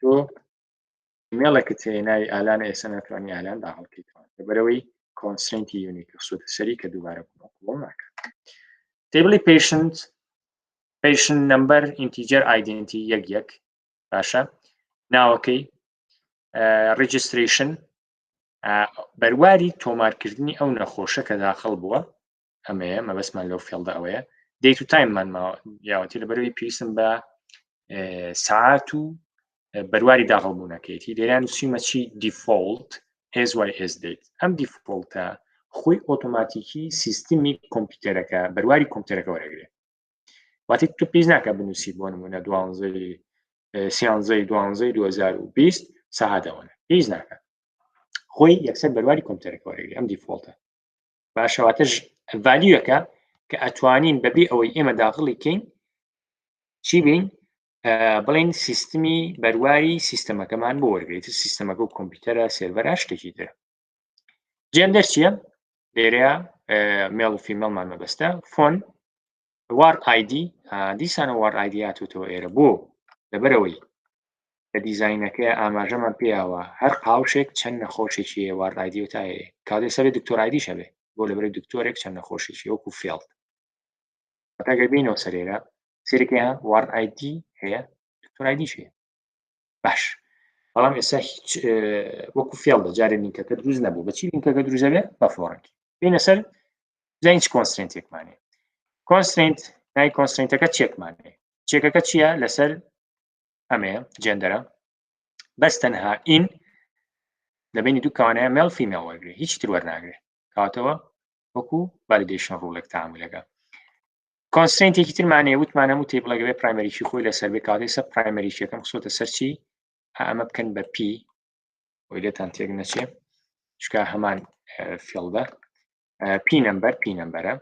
[SPEAKER 1] تۆ ئیمێڵێکت هەیە ناوی ئالان، ئێستا ناتوانانی ئالان داخڵکەیتەوە لەبەرەوەی constraint ی unique خسوتە سەری کە دووبارە قبوڵ ناکە. table ی patient، patient number integer identity یەک یەک. باشە ناوەکەی، registration بەرواری تۆمارکردنی ئەو نەخۆشە کە داخل بووە، ئەمەیە مەبەستمان لەو field ە ئەوەیە. date و time مان یاوەتی لەبەرەوەی پێویستم بە سعات و بەرواری داخل بوونەکەیتی. لێرە نووسیمە چی؟ default SYS date. ئەم default ە خۆی ئۆتۆماتیکی سیستمی کۆمپیوتەرەکە بەرواری کۆمپیوتەرەکە وەرەگرێت. واتە تۆ پێویست ناکە بنووسی بۆ نمونە دوانزەی سیانزەی دوانزەی 2020 سەعات ئەوەنە، پێویست ناکە، خۆی یەکسەر بەرواری کۆمپیوتەرەکە وەرەگرێت ئەم default ە. باشە واتە value ەکە کە ئەتوانین بەبێ ئەوەی ئێمە داخڵی کەین چی بین بڵین سیستمی بەرواری سیستەمەکەمان بۆ وەرگێت، سیستەمەکە و کۆمپیوتەرە سێرڤەرە شتێکی تر. gender چییە؟ لێرەیە male و female مان مەبەستە. phone، ward ID، دیسانە ward ID هاتوتەوە ئێرە بۆ لەبەرەوەی لە دیزاینەکەی ئاماژەمان پێیاوە هەر قاوشێک چەند نەخۆشێکی هەیە ward ID و تا هەیە. کاتێ سەرێ دکتۆر ID ش هەبێ بۆ لەبەرەی دکتۆرێک چەند نەخۆشێکی وەکو field. تاگەر بینەوە سەرێرە سێرەکەی ward ID هەیە، دکتۆر ID ش هەیە. باش بەڵام ئێستا هیچ وەکو field ە جارێ لینکەکە دروست نەبوو. بەچی لینکەکە دروست دەبێت؟ بە foreign key. بینە سەر زین چ constraint ێکمان هەیە. constraint نای constraint ەکە check مان هەیە. check ەکە چییە؟ لەسەر ئەمەیە gender ە، بەس تەنها in لە بینی دوو کەوانەیە male female وەرگێ، هیچ تر وەرناگرێ. کاتەوە وەکو validation rule ێک تعاملەکە. constraint ێکی ترمان هەیە وتمان هەموو table ەکە بێ primary key خۆی لەسەر بێ کاتێ سە primary key ەکەم خسۆتە سەر چی ئەمە بکەن بە P ئەوی لێتان تێک نەچێ چکا هەمان field ە P number P number ە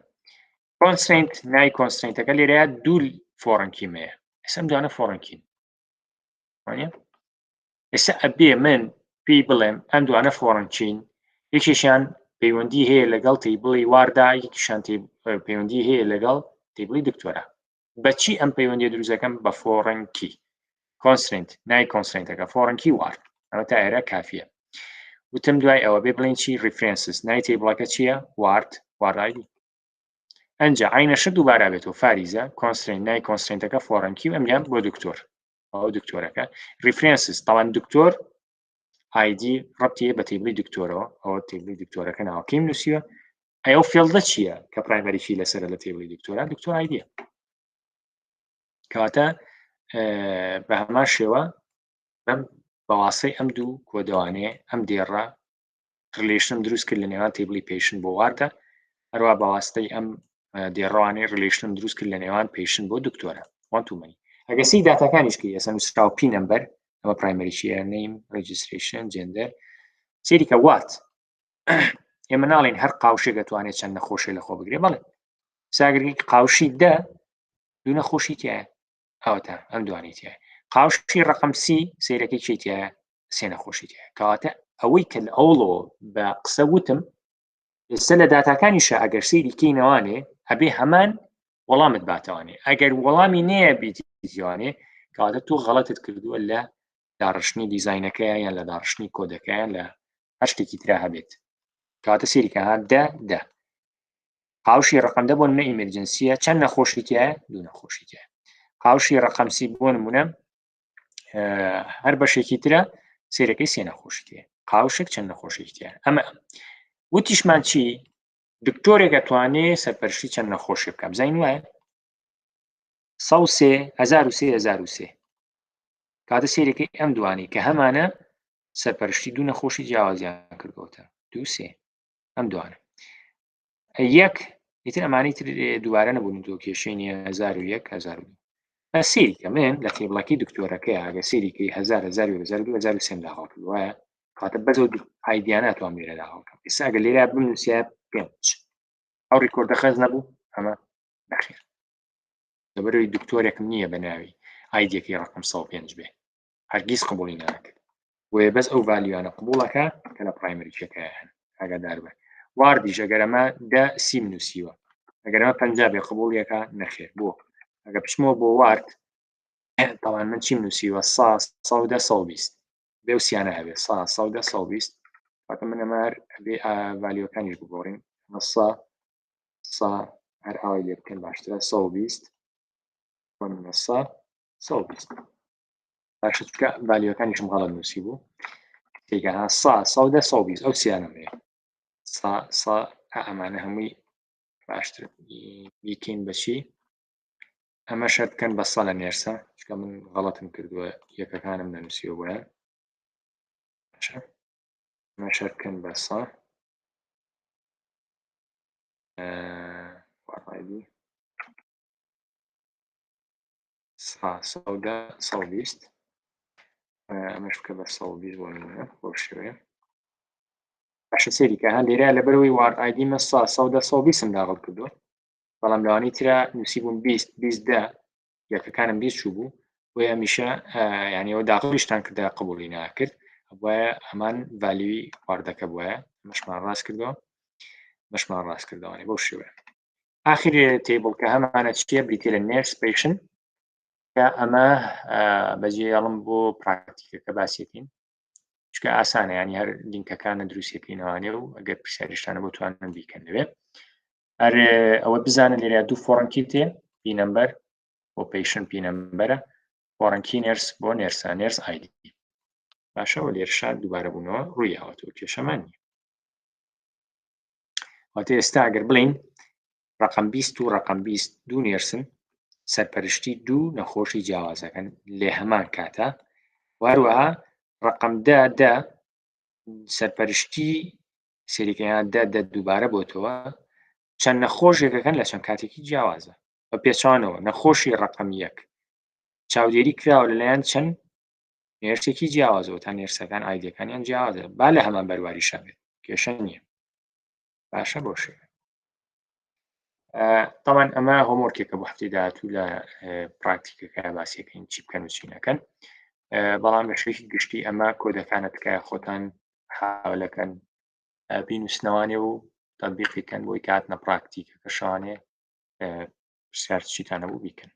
[SPEAKER 1] constraint نای constraint ەکە لێرەیە دوو foreign key مەیە ئێستا ئەم دوانە foreign key ن وانە ئێستا ئەبێ من پێی بڵێم ئەم دوانە foreign key ن یەکێکیان پەیوەندی هەیە لەگەڵ table ی ward ا یەکیشان پەیوەندی هەیە لەگەڵ table ی دکتۆرا بەچی ئەم پەیوەندی دروستەکەم بە foreign key constraint نای constraint ەکە foreign key ward ئەمە تا ئێرە کافیە وتم دوای ئەوە بێ بڵین چی references نای table ەکە چییە ward ward ID ئەنجا عینەشە دووبارە بێتەوە فاریزە constraint نای constraint ەکە foreign key و ئەمیان بۆ دکتۆر ئەو دکتۆرەکە references تاوان دکتۆر ID ڕەتی بە table ی دکتۆرەوە ئەوە table ی دکتۆرەکە ناوەکەیم نووسیوە ئەو field ە چییە کە primary key لەسەر لە table ی دکتۆرە دکتۆر ID ە کەواتە بە هەمان شێوە بەم بەواسەی ئەم دوو کۆدەوانەیە ئەم دێڕە relation م دروست کرد لە نێوان table ی patient بۆ ward ە هەروە بەواستەی ئەم دێڕوانەی relation م دروست کرد لە نێوان patient بۆ دکتۆرە one to many ئەگە سی داتاکانیش کە ئێستا نووسراوە P number ئەمە primary key ە name registration gender سەیریکە وات ئێمە ناڵین هەر قاوشێک دەتوانێت چەند نەخۆشی لەخۆ بگرێ بەڵێ ساگرگی قاوشی دە دوو نەخۆشی تایە ئەوەتا ئەم دوانی تایە قاوشی ڕقم سی سیرەکەی چی تایە سێ نەخۆشی تایە کەواتە ئەوەی کە لە ئەوڵەوە بە قسە وتم ئێستا لە داتاکانیشە ئەگەر سەیری کەینەوانێ ئەبێ هەمان وەڵامت باتەوانێ ئەگەر وەڵامی نەیە بیتیوانێ کەواتە تۆ غەڵەتت کردووە لە داڕشتنی دیزینەکەیان یان لە داڕشتنی کۆدەکەیان لە هەر شتێکی ترا هەبێت کاتە سەیریکە ها دە دە قاوشی ڕقم دە بۆ نمونە emergency ە چەند نەخۆشی تایە دوو نەخۆشی تایە قاوشی ڕقم سی بۆ نمونە هەر بەشێکی ترە سیرەکەی سێ نەخۆشی تێ قاوشێک چەند نەخۆشی تێ ئەمە وتیشمان چی دکتۆرێک ئەتوانێ سەرپەرشتی چەند نەخۆشی بکە بزانین وایە 1970 کاتە سێرەکەی ئەم دوانی کە هەمانە سەرپەرشتی دوو نەخۆشی جیاوازیان کردوتە دوو سێ ئەم دوانە یەک ئیتر ئەمانەی تر دووبارە نەبوون تۆ کێشەی نییە 1001 1002 سەیری کە من لە table ەکەی دکتۆرەکەی ئەگە سەیری کەی 1000 1001 2003 سێم داخڵ کرد وایە کاتە بەس ئەو ID یانە توام لێرە داخڵ کەم ئێستا ئەگەر لێرە بنووسیا پێنج ئەو record ە خەز نەبوو ئەمە نەخێر لەبەرەوەی دکتۆرێکم نییە بە ناوی ID ەکەی ڕقم 105 بێ هەرگیز قبوڵی ناکرد بۆیە بەس ئەو value انە قبوڵەکە کە لە primary key ەکە هەن ئاگادار بن ward یش ئەگەر ئەمە دە سیم نووسیوە ئەگەر ئەمە پ بێ قبوڵیەکە نەخێر بۆ ئەگە بچمەوە بۆ ward تاوان من چیم نووسیوە سا سەودە 120 بێ و سیانە هەبێ سا سەودە 120 واتە من ئەمە بێ value ەکانیش بگۆڕین ئەمە سا سا هەر ئاوای لێ بکەن باشترە 120 سا 120 باشە چونکە value ەکانیشم غەڵەت نووسی بوو تێگە ها سا سا و دە سا و بیست ئەو سیانم هەیە سا سا ئەمانە هەمووی باشتر بیکەین بەچی ئەمە شەر بکەن بە سا لە nurse ە چونکە من غەڵەتم کردووە یەکەکانم نەنووسیوە بۆیان باشە ئەمە شەر بکەن بە سا سا سەودا 120 ئەمەش بکە بە 120 بۆ نمونە بۆ شێوەیە باشە سەیری کە ها لێرە لەبەرەوەی ward ID مە سا سەودا 120 داغڵ کردووە بەڵام لەوانی ترا نووسی بووم 20 20 دە یەکەکانم 20 چوو بوو بۆیە هەمیشە یعنی ئەوە داخڵیشتان کردا قبولی ناکرد وایە هەمان value ی ward ەکە بواە مەشمان ڕاست کردەوە مەشمان ڕاست کردەوەێ بەو شێوەیە ئاخر table کە هەمانە چییە بریتە لە nurse patient کە ئەمە بەجێڵم بۆ پراکتیکەکە باسیەکەین چکە ئاسانە ینی هەر لینکەکانە دروستەکەینەوانێ و ئەگەر پرسیاریشتانە بۆ توانن بیکەن لەوێ هەر ئەوە بزانن لێرە دوو foreign key تێ P number بۆ patient P number ە foreign key nurse بۆ nurse ە nurse ID باشەوە لێرشاد دووبارە بوونەوە ڕوویاوەتەوە کێشەمان نیە واتە ئێستا ئەگەر بڵین ڕقم 20 و ڕقم 20 دوو nurse ن سەرپەرشتی دوو نەخۆشی جیاوازەکەن لێ هەمان کاتە واروەها ڕقم دە دە سەرپەرشتی سەریکەیان دە دە دووبارە بۆتەوە چەند نەخۆشێکەکەن لە چەند کاتێکی جیاوازە. بە پێچانەوە نەخۆشی ڕقم یەک چاودێری کراوە لەلایەن چەند nurse ێکی جیاوازەوە تا nurse ەکان ID ەکانیان جیاوازە با لە هەمان بەرواریشا بێت کێشە نییە باشە بۆ شێوە تاوان ئەمە homework ێکە بۆ هەفتەی داهاتوو لە پراکتیکەکە باسیەکەین چی بکەن و چی نەکەن بەڵام لە شێکی گشتی ئەمە کۆدەکانە تکایە خۆتان حاولەکەن بینوسنەوانێ و تەبیقیکەن بۆی کاتنە پراکتیکەکە شوانێ پرسیار چیتانە بوو بیکەن.